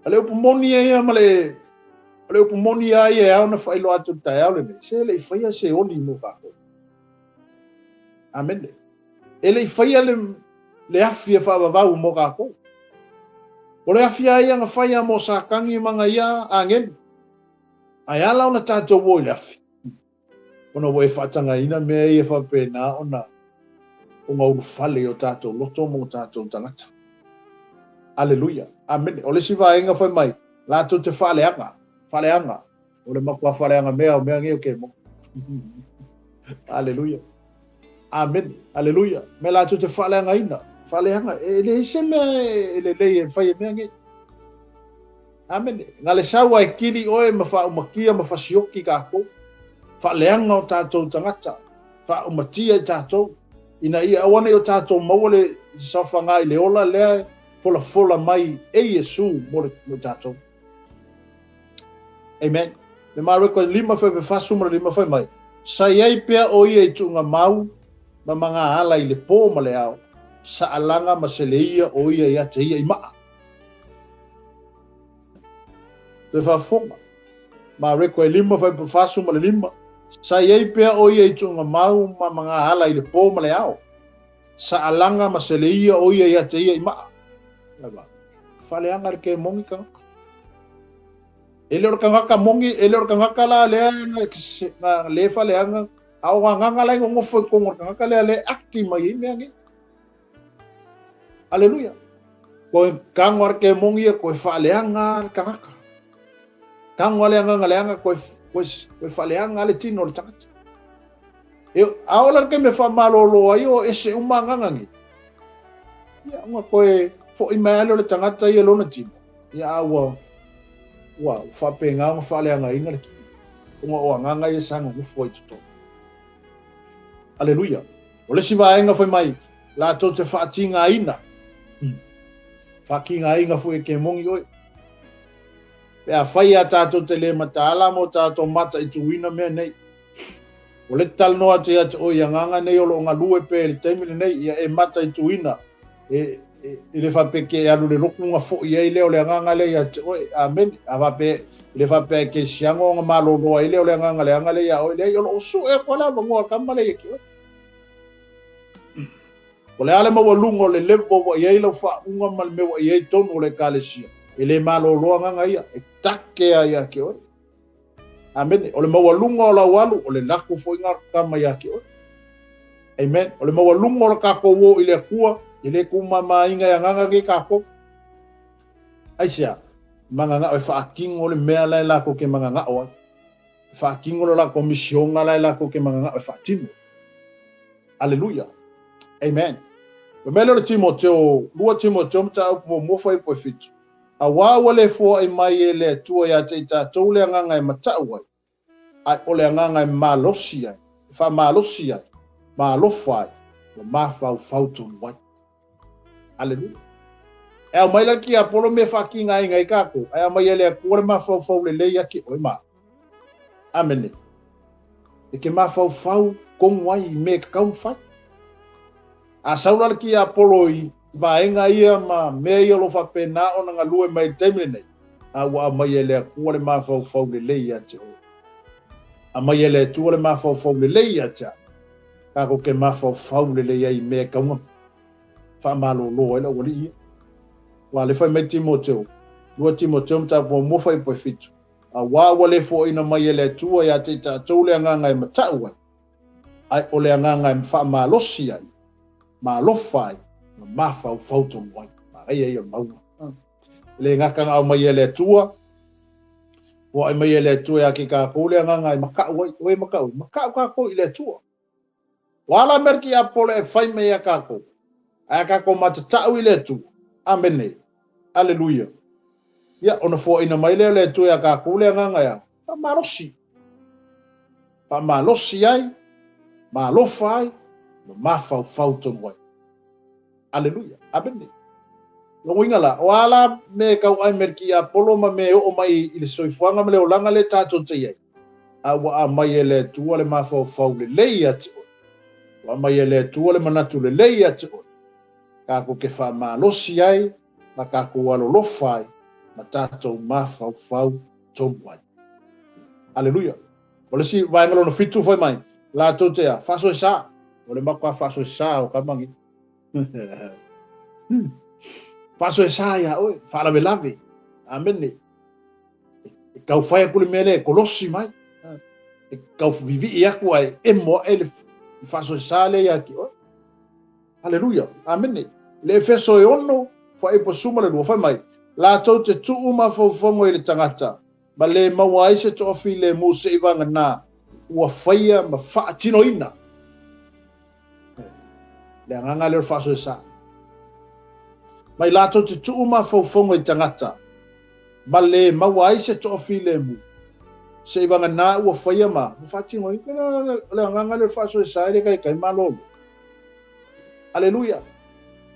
O le upu moni ia ma le, o le upu moni lava ia e ao ona faailoa atu i le taeao lenei, se le i faia se oli mo tatou. Amene. E le i faia le, le afi e faavavau mo kākou. O le afi a ia na faia mo Satani ma na ia agelu. Ae ala ona tātou o i le afi. Ona ua e faatagaina mea ia faapena ona ona ulufale i o tātou loto ma o tātou tagata. Aleluia. Amene. O le isi vaega fai mai, latou te faaleaga, faaleaga. O le matua faaleaga mea o mea nei o kemoni. Aleluia. Amene. Aleluia. Mea latou te faaleagaina. Faaleaga. E leai se mea e lelei e fai e mea nei. Amene. Na le sau a e kili oe ma faaumatia ma fasioki kākou. Faaleaga o tātou tagata. Faaumatia i tātou. Ina ia aua nei o tātou maua le saofaga i le ola lea e folafola mai e Iesu mo le mo tātou. Amen. Le Mareko e 5 fai 45 fai mai. Sa i ai pea o ia i tuuga mau ma magaala i le pō ma le ao, saalaga ma seleia o ia ia te ia i maa. Toe faafofoga. Mareko e 5 fai 45. Sa i ai pea o ia i tuuga mau ma magaala i le pō ma le ao. Saalaga ma seleia o ia ia te ia i maa. Lava. Faaleaga le kemoni tagata. E le o le tagata moni, e le o le tagata la lea na le faaleaga, a o agaga la e nonofo i totonu o le tagata lea lea e acti mai ai mea nei. Aleluia. Koe tago a le kemoni ia, koe faaleaga le tagata. Tago a le agaga leaga, koe, koe, koe faaleaga le tino o le tagata. E, a ola le taimi e faamalolo ai o ese uma agaga nei. Ia, ona koe fo'i mai lea o le tagata ia lona tino. Ia, a ua, ua faapena ona faaleagaina le tino. Ona o agaga ia sa nonofo ai totonu. Aleluia. O le isi vaega fai mai, latou te faatigaina. Faatigaina foi e kemoni oe. Pe afai a tātou te le mataala mo tātou mataituina mea nei. O le talanoa atu ia te oe i agaga nei o lo o galue pea i le taimi lenei, ia e mataituina, e, e, e le faapea ke e alu le lotu ona fo'i ai lea o le agaga lea ia te oe. Amene. A faapea, e le faapea e kerisiano ona malolo ai lea o le agaga leaga lea ia oe. Leai, o lo o su'e atu lava le avanoa a le tama lea ia te oe. O le a le maualuga o le level ua i ai lau faauuga ma le mea ua i ai tonu o le ekalesia, e le malolo agaga ia, e take lava ia te oe. Amene. O le maualuga o lau alu, o le lako foi na tama ia te oe. Amen. O le maualuga o le kākou o i le Atua, e le tuumamaina e agaga nei kākou. Aisea? Mananao e faatino le mea la e latou te mananao ai. E faatino le latou misiona la e latou te mananao e faatino. Aleluia. Amen. O mea lea o le Timoteo, 2 Timoteo mataupu muamua fuaiupu e 7. Auā ua le foai mai e le Atua ia te i tatou le agaga e mataʻu ai, ae o le agaga e malosi ai, e faamalosi ai, ma alofa ai, ma mafaufau tonu ai. Aleluia. E aumai la le tiapolo mea e faatigaina ai tatou, ae aumai e le Atua le mafaufau lelei ia te oe ma au. Amene. E te mafaufau tonu ai i mea e tatau ona fai. A sau la le tiapolo i vaega ia ma mea ia o lo o faapena ona galue mai i le taimi lenei, a ua aumai e le Atua le mafaufau lelei ia te oe. Aumai e le Atua le mafaufau lelei ia te au. Tatou te mafaufau lelei ai i mea e tatau ona faamalolo ai le aualii ia. Aua o lea e fai mai Timoteo, 2 Timoteo mataupu muamua fuaiupu e 7, Auā ua le foaina mai e le Atua ia te i tatou le agaga e mataʻu ai, ae o le agaga e faamalosi ai, ma alofa ai, ma mafaufau tonu ai. Manaia ia o le mauga. E le gata na aumai e le Atua, foai mai e le Atua ia te tatou le agaga e mataʻu ai. O e mataʻu ai? Mataʻu tatou i le Atua. Ua ala mea le tiapolo e fai mai ia tatou, ae a tatou matatau i le Atua. Amene. Aleluia. Ia, ona foaina mai lea o le Atua ia tatou le agaga e a? Faamalosi. Faamalosi ai, ma alofa ai, ma mafaufau tonu ai. Aleluia. Amene. Lona uiga la, o a la mea e tau ai me le tiapolo ma mea e oo mai i le soifuaga ma le olaga lea tatou te i ai, a ua aumai e le Atua le mafaufau lelei ia te oe. Ua aumai e le Atua le manatu lelei ia te oe. Tatou te faamalosi ai ma tatou alolofa ai ma tatou mafaufau tonu ai. Aleluia. O le isi vaega lona 7 fai mai, latou te a, faasoesa. O le matua faasoesa o kamagi. Faasoesa ia oe, faalavelave. Amene. E tau fai aku le mea lea e kolosi mai. E tau vivii aku ae emo ae le faasoesa lea ia te oe. Aleluia. Amene. Le Efeso e 6, fuaiupu 12, fai mai, latou te tuu mafaufauga i le tagata, ma le maua ai se toafilemu seivagana ua faia ma faatinoina. Le agaga lea o le faasoesa. Mai latou te tuu mafaufauga i tagata, ma le maua ai se toafilemu seivagana ua faia ma faatinoina. O le agaga lea o le faasoesa e le taitai malolo. Aleluia.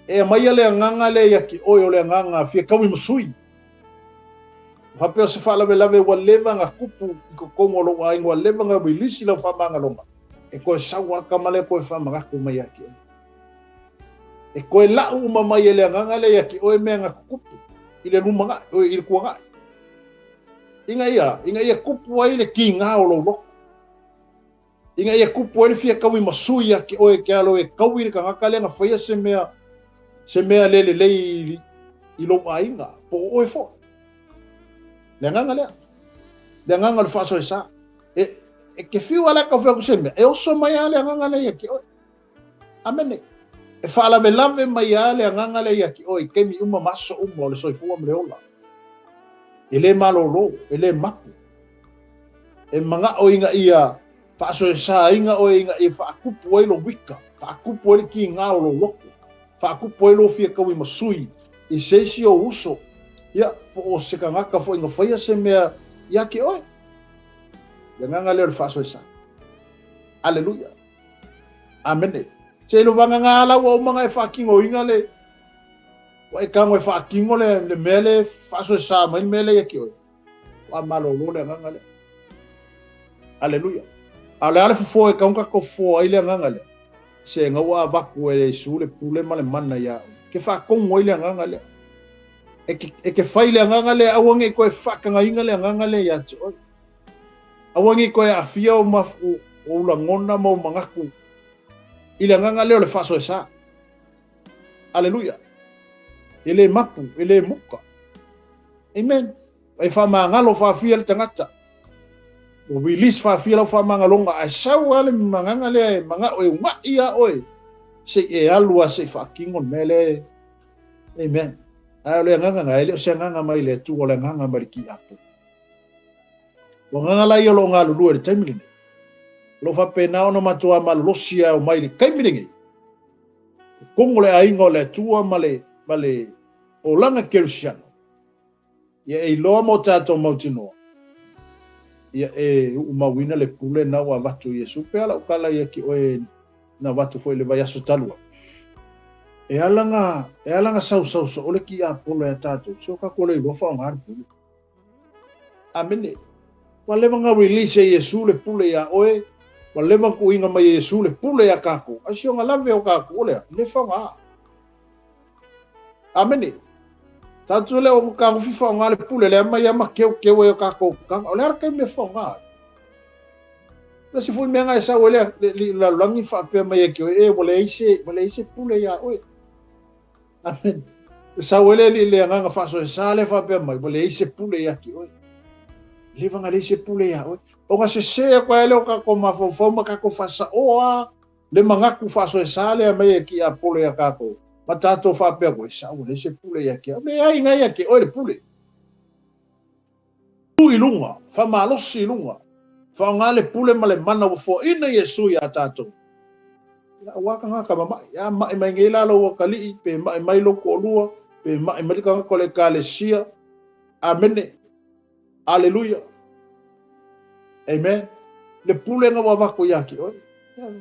E aumaia le agaga lea ia te oe o le agaga fia taui ma sui. Faapea o se faalavelave ua leva na tupu i totonu o lou aiga, ua leva na release i lau faamagaloga, e toe sau lava le tama lea toe faamanatu mai ia te oe. E toe lau uma mai e le agaga lea ia te oe mea na tutupu i le lumanai, i le tuanai. Ina ia tupu ai le kiga o lou loto. Ina ia tupu ai le fia taui ma sui ia te oe e te alo e taui le tagata lea na faia se mea, se mea le lelei i lou aiga, po o oe foi. Le agaga lea. Le agaga o le faasoesa. E, e te fiu lava la e tau fai atu se mea, e oso mai lava le agaga lea ia te oe. Amene. E faalavelave mai lava le agaga lea ia te oe i taimi uma ma aso uma o le soifua ma le ola. E le malolo, e le mapu. E manao ina ia faasoesaina oe ina ia faatupu ai lou ika, faatupu ai le kiga o lou loto, faatupu ai lou fia taui ma sui i se isi ou uso, ia, po o se tagata foi na faia se mea ia te oe. Le agaga lea o le faasoesa. Aleluia. Amene. Seilovaga la ua uma ona e faatinoina le ua e tago e faatino le, le mea le faasoesa mai le mea lea ia te oe. Ua malolo le agaga lea. Aleluia. A o le a le fofo e tau tatou fofo ai le agaga lea? Seiaga ua avatu e Iesu le pule ma le mana iā oe. Ke faatonu ai le agaga lea. E ke, e ke fai le agaga lea, aua ne i toe faatagaina le agaga lea ia te oe. Aua ne i toe aafia ou, ou lagona ma ou manatu i le agaga lea o le faasoesa. Aleluia. E le mapu, e le muka. Amen. E faamagalo faafia le tagata. Ua release faafia lau faamagaloga, ae sau lava le magaga lea e manao e uga'i ia oe, se i e alu lava se i faatino le mea lea. Amen. Ae o le agaga na, e le o se agaga mai le Atua, o le agaga mai le tiapo. O agaga la ia o lo o galulue i le taimi lenei. O lo o faapena ona matua malolosi e omai i le taimi lenei. Totonu o le aiga o le Atua ma le, ma le olaga kerisiano. Ia e iloa ma o tatou mautinoa, ia e uumauina le pule na ua avatu e Iesu. Pea lau tala ia ki oe na avatu foi i le vaiaso talu ai. E ala na, e ala na sausau soo le tiapolo ia tatou, se o tatou le iloa faaaoga le pule. Amene. Ua leva na release e Iesu le pule ia oe, ua leva na tuuina mai e Iesu le pule ia tatou, ae si ona lave o tatou o le a? Le faaaoga. Amene. Tatou le o tagofi faaaoga le pule lea mai ama keukeu ai o tatou taga. O le a le taimi e faaaoga ai? Le isi foi mea na e sau ai le le lalolagi faapea mai ia te oe, e ua leai se, ua leai se pule ia oe. Amene. E sau ai le alii le agaga faasoesa lea faapea mai, ua leai se pule ia te oe. Leva na leai se pule ia oe. Ona sese atu ai lea o tatou mafaufau ma tatou faasaoa le manatu faasoesa lea mai e tiapolo ia tatou, ma tatou faapea atu, e sao ua leai se pule ia te au. Leai, na ia te oe le pule. Tu i luga, faamalosi i luga, faaaoga le pule ma le mana ua foaina Iesu iā tatou. Ia, aua tagata mama'i. A ma'i mai nei la lou atalii, pe ma'i mai lou toalua, pe ma'i mai le tagata o le Ekalesia. Amene. Aleluia. Amen. Le pulega ua avatu ia te oe.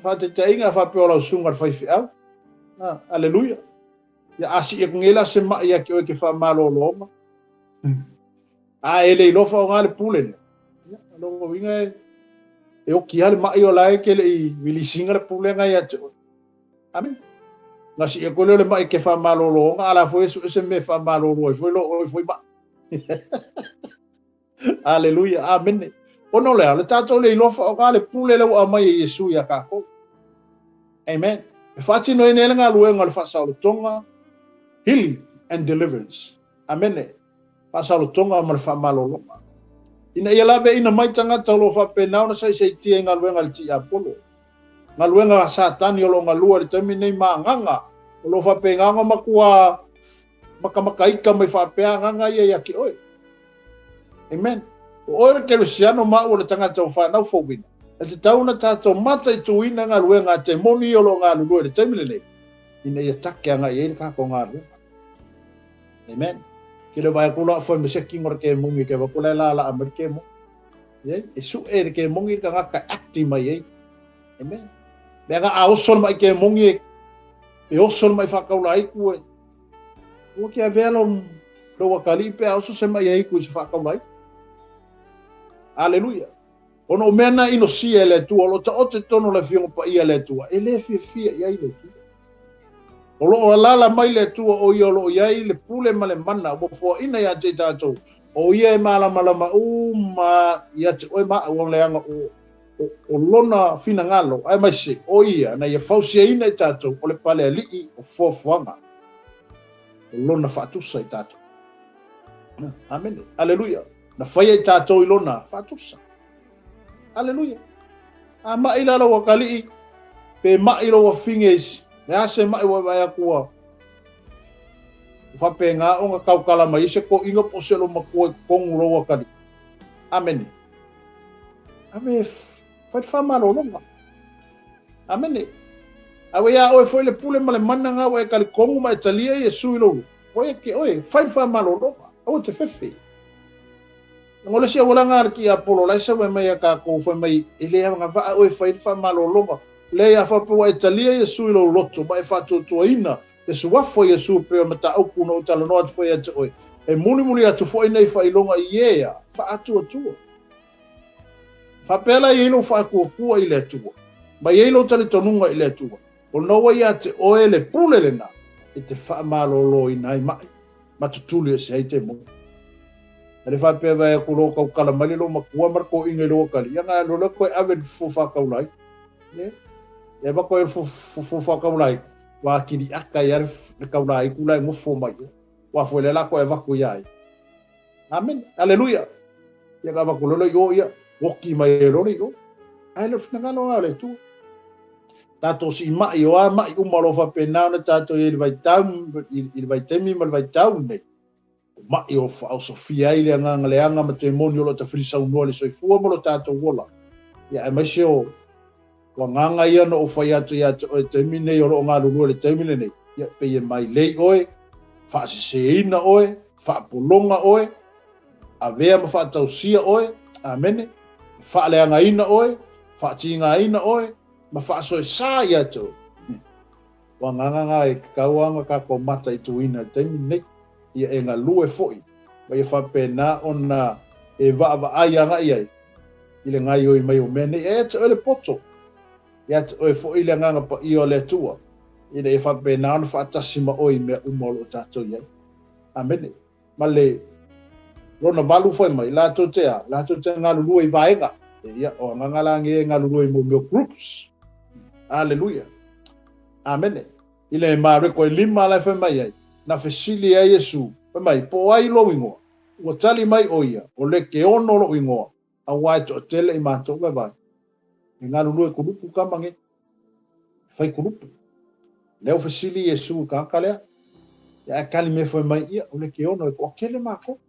Faataitaiga a faapea o lau susuga i le faifeau. Aleluia. Ia a sii atu nei la se ma'i ia te oe ke faamalologa. A e le iloa faaaoga le pule lea. Ia, o lona uiga e, e oki lava le ma'i o la e ke le i release ina le pulega ia te oe. Amen. Na sii atu lea o le ma'i ke faamalologa, a la foi e sue se mea e faamalolo ai foi lo oe foi ma'i. Aleluia. Amene. Ona o le a? O le tatou le iloa faaaoga le pule lea ua aumai e Iesu ia tatou. Amen. E faatinoina ai le galuega o le faasaolotoga, healing and deliverance. Amene. Faasaolotoga ma le faamalologa. Ina ia laveaina mai tagata o lo o faapena ona saisaitia i galuega a le tiapolo. Galuega a Satani o lo o galua i le taimi nei ma agaga o lo o faapena ona matua makamakaita mai faapea agaga ia ia te oe. Amen. O oe le kerisiano ma au o le tagata ua fanau fouina. E tatau ona tatou mataituina galuega a temoni o lo o galulue i le taimi lenei, ina ia take agai ai le tatou galuega. Amen. Ke le vaai atu la foi me se kingo le kemongi ke va la la la mai ke mo. Ye, e su e le kemongi le tagata acti mai ai. Amen. Me aga a oso le mai kemongi e e oso le mai whakaula ai ku e. Ua ke avea lo lo wakali pe a oso se mai ai ku i se whakaula ai. Aleluia. Ona o mea na inosia e le Atua, o lo o taoto i totonu o le Afioga Paia a le Atua, e le fiafia i ai le Atua. O lo o alaala mai le Atua o ia o lo o i ai le pule ma le mana ua foaina ia te i tatou, o ia e malamalama uma ia te oe ma au leaga o, o, o lona finagalo, aemaise o ia na ia fausiaina i tatou o le pale alii o foafoaga o lona faatusa i tatou. Amene. Aleluia. Na faia i tatou i lona faatusa. Aleluia. A maʻi la lou akalii, pe maʻi lou afine, le a se maʻi ua e vaai atu ua faapena ona tautala mai ai se toeaina po o se olomatua i totonu o lou akalii. Amene. Ave e fai le faamalologa. Amene. A ua iā oe foi le pule ma le mana na ua e talitonu ma e talia Iesu i lou Oe ke oe, fai le faamalologa, aua te fefe. Leaga o le isi aualaga a le tiapolo la e sau ai mai ia tatou fai mai e le agavaa oe e fai le faamalologa. Leai a faapea ua e talia Iesu i lou loto ma e faatuatuaina le suafa o Iesu pei o le mataupu na ou talanoa atu foi ia te oe, e mulimuli atu foi nei faailoga i e a faatuatua. Faapea la e i ai lou faatuatua i le Atua, ma i ai lou talitonuga i le Atua, Ona ua ia te oe le pule lena e te faamaloloina ai maʻi ma tutuli ese ai temoni. A le faapea vae atu loa taukala mai le lou matua ma le toeaina i lou atalii, ia na alu loa toe ave i le fofo faataula ai. E, e ava toe fofo faataula ai, ua atiliʻata ai lava le taula ai ku la e nofo mai o. Ua foi le la toe avatu ia ai. Amen. Aleluia. Ia ka avatu loa i o ia, oki mai e loa i o. Ae le finagalo a o le Atua. Tatou siimai, o a maʻi uma o lo o faapena ona tatou i ai i le vaitau, i le vaitaimi ma le vaitau lenei, o maʻi o faaosofia ai le agaga leaga ma temoni o lo o tafilisaunoa i le soifua ma lo tatou ola, ia aemaise o o agaga ia na ou fai atu ia te oe i le taimi lenei o lo o galulue i le taimi lenei, ia pei e mailei oe, faaseseina oe, faapologa oe, avea ma faatausia oe, amene, faaleagaina oe, faatigaina oe, ma faasoesa ia te oe. O agaga na e tatau lava ona tatou mataituina i le taimi lenei, ia e galue foi, ma ia faapena ona e vaavaai agai i ai i le gaoioi mai o mea nei. E ia te oe le poto, ia te oe foi le Agaga Paia o le Atua, ina ia faapena ona faatasi ma oe i mea uma o lo o tatou i ai. Amene. Ma le lona valu fai mai, latou te a, latou te galulue i vaega. E ia, o agaga la nei e galulue i mo mea groups. Aleluia. Amene. I le Mareko e lima la e fai mai ai, na fesili ai Iesu, fai mai, po o ai lou ingoa? Ua tali mai ʻo ia, o Lekeono loʻu ingoa, auā e toatele i matou vaevae. E galulue kulupu kama nei. E fai kulupu. Lea ua fesili Iesu i tagata lea. Ia ae tali mai fai mai, ia, o Lekeono e toatele matou.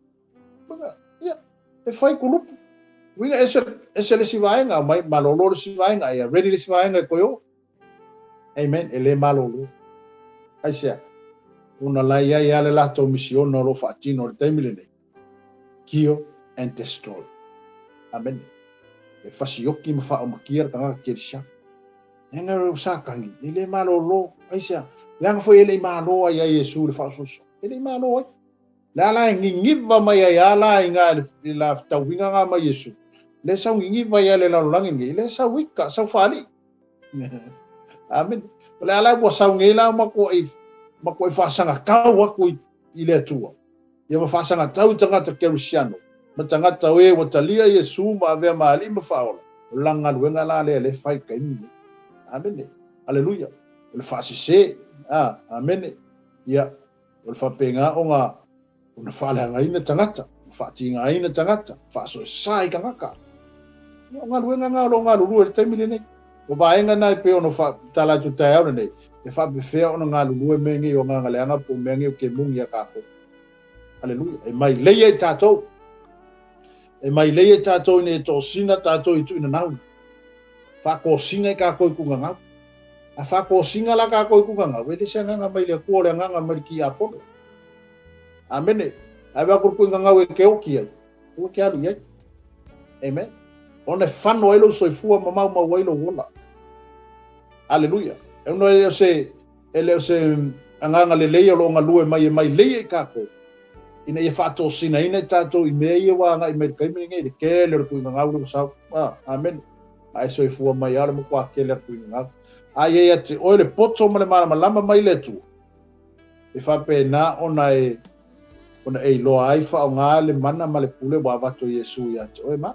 Ia, e fai kulupu. Uiga ese, ese le isi vaega, mai malolo le isi vaega, ia ready le isi vaega e toe o. Amen. E le malolo. Aisea? Ona la i ai lava le latou misiona o lo o faatino i le taimi lenei. Kill and destroy. Amene. E fasioki ma faaomakia le tagata kerisiano. Leaga o Satani, e le malolo. Aisea? Leaga foi e le i malo ai ia Iesu i le faaosoosoga. E le i malo ai. Le a la e niniva mai ai a la i ngā i la tauiga ngā mai Iesu. Le sau niniva ia le lalolagi nei, le sau ika, sau faalii. Amene. O le a la ua sau nei la matuai matuai faasagatau atu i, i le Atua. Ia ma faasagatau i tagata kerisiano, ma tagata o e ua talia Iesu ma avea ma Alii ma Faaola. O lana galuega la lea lea e fai i le taimi lenei. Amene. Aleluia. O le faasese. A, amene. Ia, o le faapena ona ona faaleagaina tagata, ma faatigaina tagata, faasoesa i tagata. Ia, o galuega na o lo o galulue i le taimi lenei. O vaega na e pei ona tala atu i le taeao lenei, e faapefea ona galulue mea nei o agaga leaga po o mea nei o kemuni a tatou. Aleluia. E mailei ai tatou. E mailei ai tatou ina ia tosina tatou i tuuinanau. Faatosina i tatou i tuuinanau. A faatosina la tatou i tuuinanau, e le se agaga mai le Atua, o le agaga mai le tiapolo. Amene. Ae vaai atu le tuuinanau e te oti ai, aua e te alu i ai. Amen. Ona e fano ai lou soifua ma maumau ai lou ola. Aleluia. E ono e o se, e le o se agaga lelei o lo o galue mai e mailei ai tatou, ina ia faatosinaina i tatou i mea ia ua agai mai i le taimi lenei, le tele o le tuuinagau lea ua sau. Ah, amene. A e soifua mai lava o le matua tele o le tuuinagau. A ia ia te oe le poto ma le malamalama mai le Atua, e faapena ona e ona e iloa ai faaaoga le mana ma le pule ua avatu e Iesu ia te oe ma.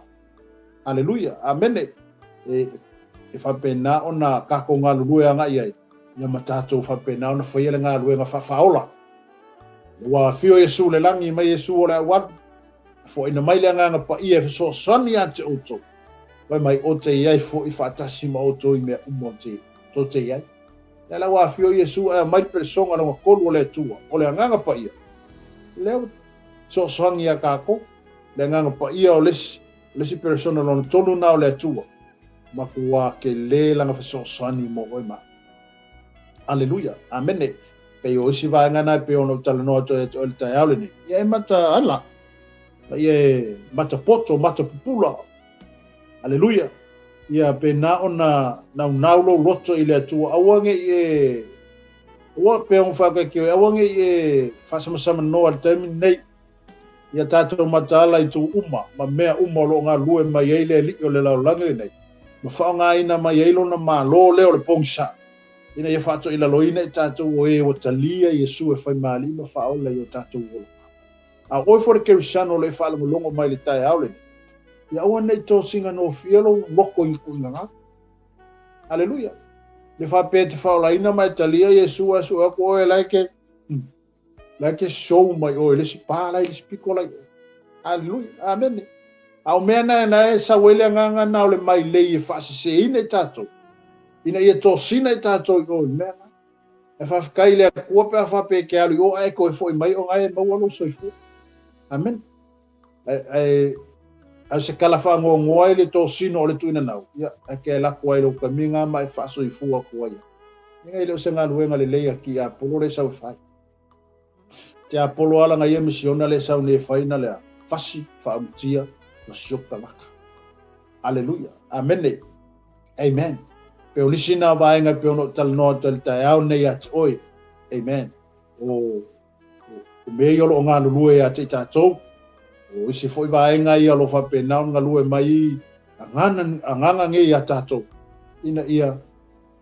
Aleluia. Amene. E, e faapena ona tatou galulue agai ai, ia ma tatou faapena ona faia le galuega faafaaola. Ua afio Iesu le lagi mai Iesu o le aualu, foaina mai le agaga paia e fesoasoani ia te outou. Fai mai o te i ai foi faatasi ma outou i mea uma o te, tou te i ai. Lea la ua afio Iesu ae aumai le pelesoga lona tolu o le Atua, o le Agaga Paia. Lea ua fesoasoani ia tatou, le Agaga Paia o le isi, o le isi peresona lona tolu na o le Atua, matua tele lana fesoasoani mo oe ma au. Aleluia. Amene. Pei o isi vaega na e pei ona ou talanoa atu ai ia te oe i le taeao lenei. Ia e mataala, ma ia e matapoto, matapupula. Aleluia. Ia pena ona naunau lou loto i le Atua, aua ne i e, aua pei ona fai atu e aua ne i e faasamasamanoa i le taimi lenei. Ia tatou mataala i itu uma ma mea uma o lo o galulue mai ai le Alii o le lalolagi lenei, ma faaaogaina mai ai lona Malo lea o le pogisa, ina ia faatoilaloina i tatou o e ua talia Iesu e fai ma Alii ma Faaola i o tatou ola. A o oe foi le Kerisiano o lo o e faalogologo mai i le taeao lenei, ia aua ne i tosina nofia lou loko i ni tuuina Aleluia. Le faapea e te faaolaina ma e talia Iesu ae sue atu oe la e ke la e ke show mai oe le isi pa la i le isi piko la i oe. Aleluia. Amene. A o mea na na e sau ai le agaga na o le mailei e faaseseina i tatou, ina ia tosina i tatou i o i mea na. E faafetai i le Atua pe a faapea e te alu i o ae toe foi mai ona e maua lou soifua. Amene. Ae, ae, ae se kala whaangoangoa ai le tōsino o le tuina nau, ia, ae ke lako ai lou kamiga ma e whaasoifua atu ai. Inga i le o se galuega lelei a ki Apolo le sau e whai. Te Apolo ala nga ia misiona le sau ne whai na lea, fasi, whaautia, ma siok tangata. Aleluia. Amene. Amen. Pe o nisi nā vaega e pei ona ou talanoa atu ai i le taeao nei ia te oe. Amen. O, o mea ia o lo o galulue ia te i tatou. O isi foi vaega ia o lo o faapena ona galue mai agaga, agaga nei ia tatou. Ina ia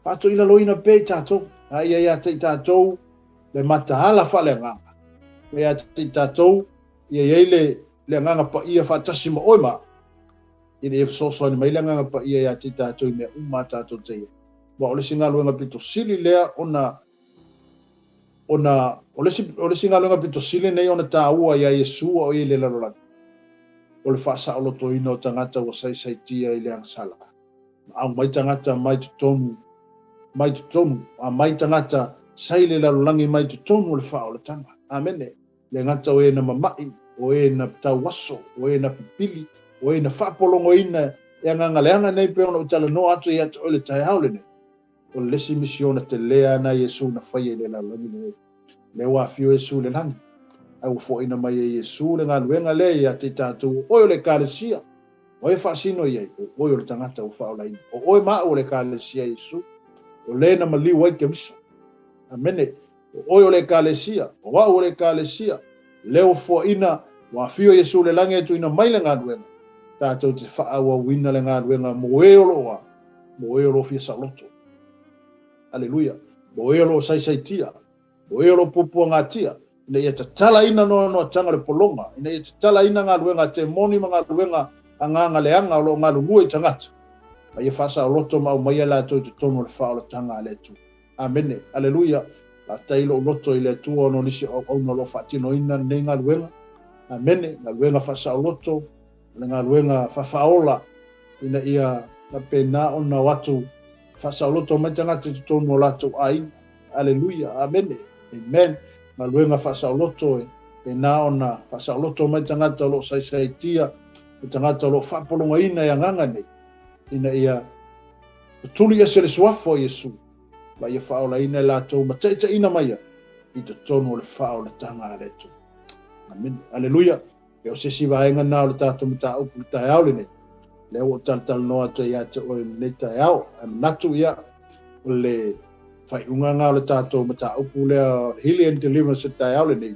faatoilaloina pea i tatou. A ia ia te i tatou le mataala faaleagaga. Ia te i tatou ia i ai le, le agaga paia faatasi ma oe ma au. Ina ia fesoasoani mai le Agaga Paia ia te tatou i mea uma a tatou te i ai. Aua o le isi galuega pito sili lea ona, ona, o le isi, o le isi galuega pito sili nei ona taua iā Iesu a o ia i le lalolagi, o le faasaolotoina o tagata ua saisaitia i le agasala. Ma aumai tagata mai totonu, mai totonu, aumai tagata sai le lalolagi mai totonu o le faaolataga. Amene. Le gata o e na mama'i, o e na tauaso, o e na pipili, o e na faapologoina e agaga leaga nei pei ona ou talanoa atu ia te oe i le taeao lenei. O le isi misiona telē a na Iesu na faia i le lalolagi lenei. Lea ua afio Iesu i le lagi, ae ua foaina mai e Iesu le galuega lea ia te i tatou o oe o le Ekalesia, o ai e faasino i ai, o oe o le tagata ua faaolaina, o oe ma au o le Ekalesia a Iesu, o le na maliu ai Keriso. Amene. O oe o le Ekalesia, o au o le Ekalesia, lea ua foaina, ua afio Iesu i le lagi e tuuina mai le galuega, tatou te faaauauina le galuega mo e o lo o a, mo e o lo o fia saoloto. Aleluia. Mo e o lo o saisaitia, mo e o lo o puapuagatia, ina ia tatalaina noanoatanga o le pologa, ina ia tatalaina galuega a temoni ma galuega agaga leaga o lo o galulue i tagata. Ma ia faasaoloto ma aumaia latou i totonu o le faaolataga a le Atua. Amene. Aleluia. Faafetai lou loto i le Atua ona o nisi o auauna o lo o faatinoina lenei galuega. Amene. Galuega faasaoloto, o le galuega faafaaola ina ia faapena ona o atu faasaoloto mai tagata i totonu o latou aiga. Aleluia. Amene. Amen. Galuega faasaoloto e pena ona faasaoloto mai tagata o lo o saisaitia, o tagata o lo o faapologaina e agaga nei, ina ia tutuli ese le suafa o Iesu, ma ia faaolaina e latou ma taitaiina maia i totonu o le faaolataga a le Atua. Amene. Aleluia. E o se isi vaega na o le tatou mataupu i le taeao lenei. Lea ua ou talatalanoa atu ai ia te oe i lenei taeao. Ae manatu ia, o le faaiuga na o le tatou mataupu lea Healing and Deliverance i le taeao lenei,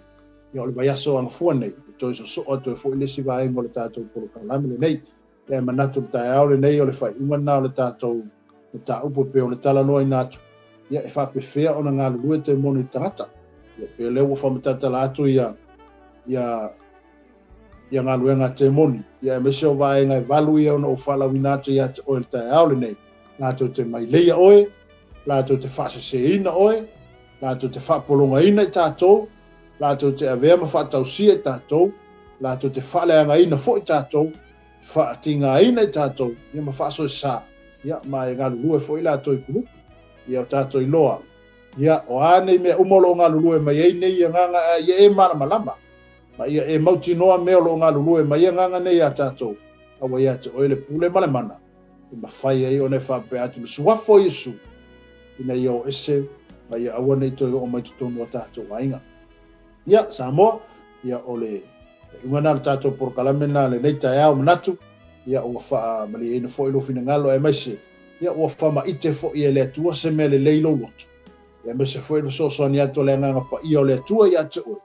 ia o le vaiaso agafua nei, e toe sosoo atu ai foi le isi vaega o le tatou polokalame lenei. Ia e manatu i le taeao lenei o le faaiuga lena o le tatou mataupu e pei o le talanoaina atu, ia e faapefea ona galulue temoni i le tagata. Ia pei o lea ua faamatatala atu ia ia ia galuega a temoni, ia aemaise o vaega e valu ia ona ou faalauina atu ia te oe i le taeao lenei. Latou te maileia oe, latou te faaseseina oe, latou te faapologaina i tatou, latou te avea ma faatausia i tatou, latou te faaleagaina foi tatou, faatigaina i tatou, ia ma faasoesa, ia ma e galulue foi latou i kulupu. Ia o tatou iloa, ia o a nei mea uma o lo o galulue mai ai nei agaga a ia e malamalama, ma ia e mautinoa mea o lo o galulue mai agaga nei iā tatou, a ua ia te oe le pule ma le mana, e mafai ai ona e faapea atu le suafa o Iesu, ina ia o ese ma ia aua ne i toe oo mai totonu o tatou aiga. Ia, Samoa, ia o le faaiuga lena o le tatou polokalame lena lenei taeao manatu, ia ua faamalieina foi lou finagalo aemaise, ia ua faamaite foi e le Atua se mea lelei lou loto, ia aemaise foi le fesoasoani atu o le Agaga Paia o le Atua ia te oe,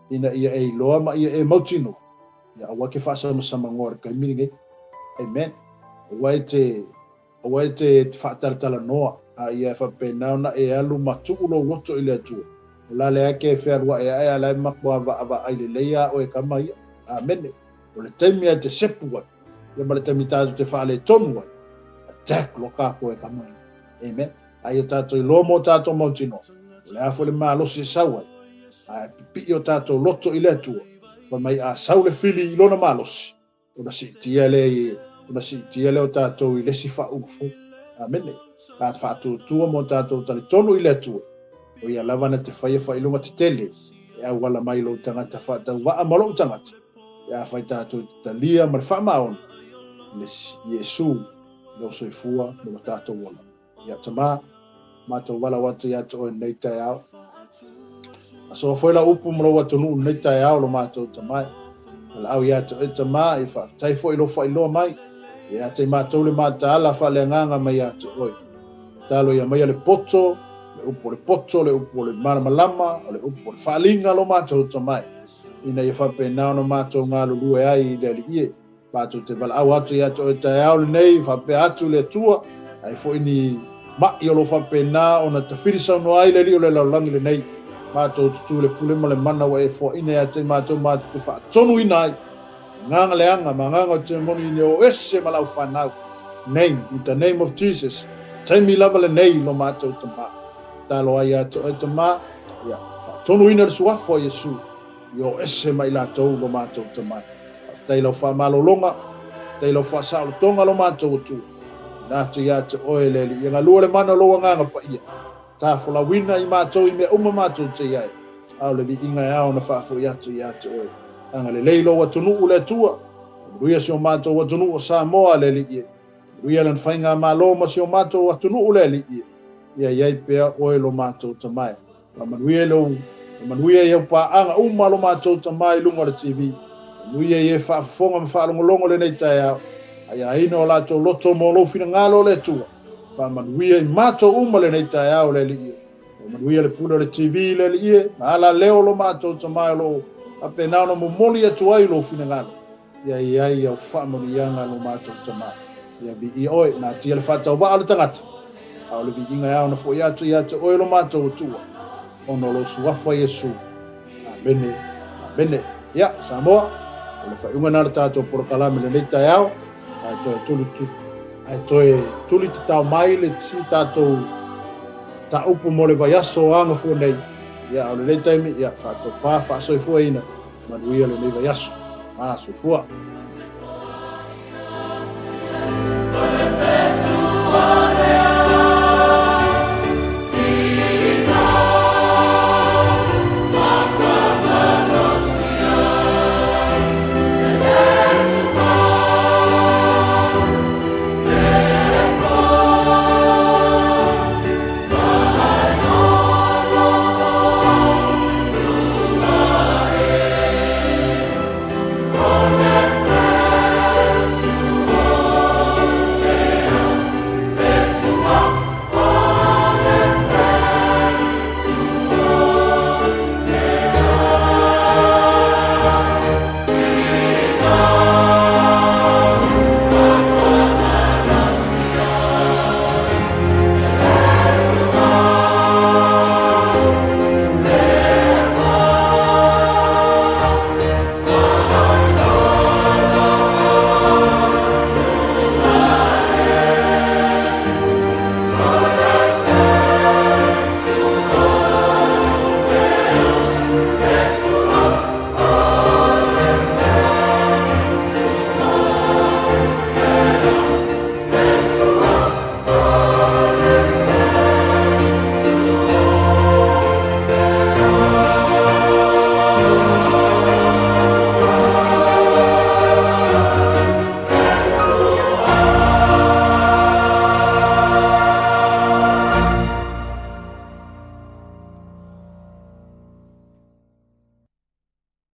ina ia e iloa ma ia e mautinoa, ia aua e te faasamasamanoa i le taimi lenei. Amen. Aua e te Aua e te faatalatalanoa, a ia e faapena ona e alu ma tuu lou loto i le Atua. O la le ake e fealuaʻe ae a la e matua vaavaai lelei a oe kama ia. Amene. O le taimi a e te sepu ai, ia ma le taimi tatou te faaletonu ai, attack loa kākou e kama ia. Amen. A ia tātou iloa mo tātou mautinoa, o le a foi le malosi e sau ai, a e pipii o tātou loto i le Atua, fai mai a sau le fili i lona malosi, Ona siitia lea i, ona siitia lea o tatou i le isi faauuga fou. Amene. Ka faatuatua mo tatou talitonu i le Atua, o ia lava na te faia faailoga tetele e auala mai lou tagata faatauvaa ma lou tagata, pe afai tatou te talia ma le faamaoni i le Iesu i lou soifua ma lo tatou ola. Ia Tama, matou valaau atu ia te oe lenei taeao. Asoa foi lau upu ma lou atunuu lenei taeao lo matou Tama e. Valaau ia te oe Tama, e faafetai foi lou faailoa mai. Ia te i matou le mataala faaleagaga mai ia te oe. Tatalo ia maia le poto, le upu o le poto, le upu o le malamalama, o le upu o le faaaliga lo matou Tama e. Ina ia faapena ona matou galulue ai i le Alii e. Matou te valaau atu ia te oe taeao lenei, faapea atu le Atua, ai foi ni ma'i o lo faapena ona tafili saunoa ai le Alii o le lalolagi lenei. Matou tutū le pule ma le mana ua e foaina ia te matou matou te faatonuina ai. Agaga leaga ma agaga o te moni ina o ese ma lau whanau. Name, in the name of Jesus. Taimi lava lenei lo matou Tama. Tatalo ai ia te oe Tama, ia faatonuina le suafa o Iesu, ia o ese ma i latou lo matou Tama. Faafetai i lau faamalologa, faafetai i lau faasaolotoga lo matou Atua. Tuuina atu ia te oe le Alii, ia galua le mana o lou Agaga Paia, tafolauina i matou i mea uma matou te i ai, a o le viiga e ao ona faafoi atu ia te oe. Agalelei lou atunuu le Atua, manuia si o matou atunuu o Samoa le Alii e. Manuia lana faigamalo ma si o matou atunuu le Alii e. Ia i ai pea oe lo matou Tama e. Faamanuia i lou, faamanuia i au paaga uma lo matou Tama i luga o le TV. Faamanuia i e faafofoga ma faalogologo lenei taeao. Aiaina o latou loto mo lou finagalo o le Atua. Faamanuia i matou uma lenei taeao le Alii e. Faamanuia le pule o le TV le Alii e, ma ala leo lo matou Tama o lo o faapena ona momoli atu ai lou finagalo. Ia i ai au faamanuiaga lo matou Tama. Ia viia oe, natia le faatauvaa o le tagata, a o le viiga e ao ona foi atu ia te oe lo matou Atua, ona o lou suafa Iesu. Amene, amene. Ia, Samoa, o le faaiuga na o le tatou polokalame lenei taeao, ae toe tuli Ae toe tuli tatao mai le si tatou mataupu mo le vaiaso o agafua nei. Ia, a o lenei taimi, ia, faatofa faasoifuaina, manuia lenei vaiaso. A, soifua.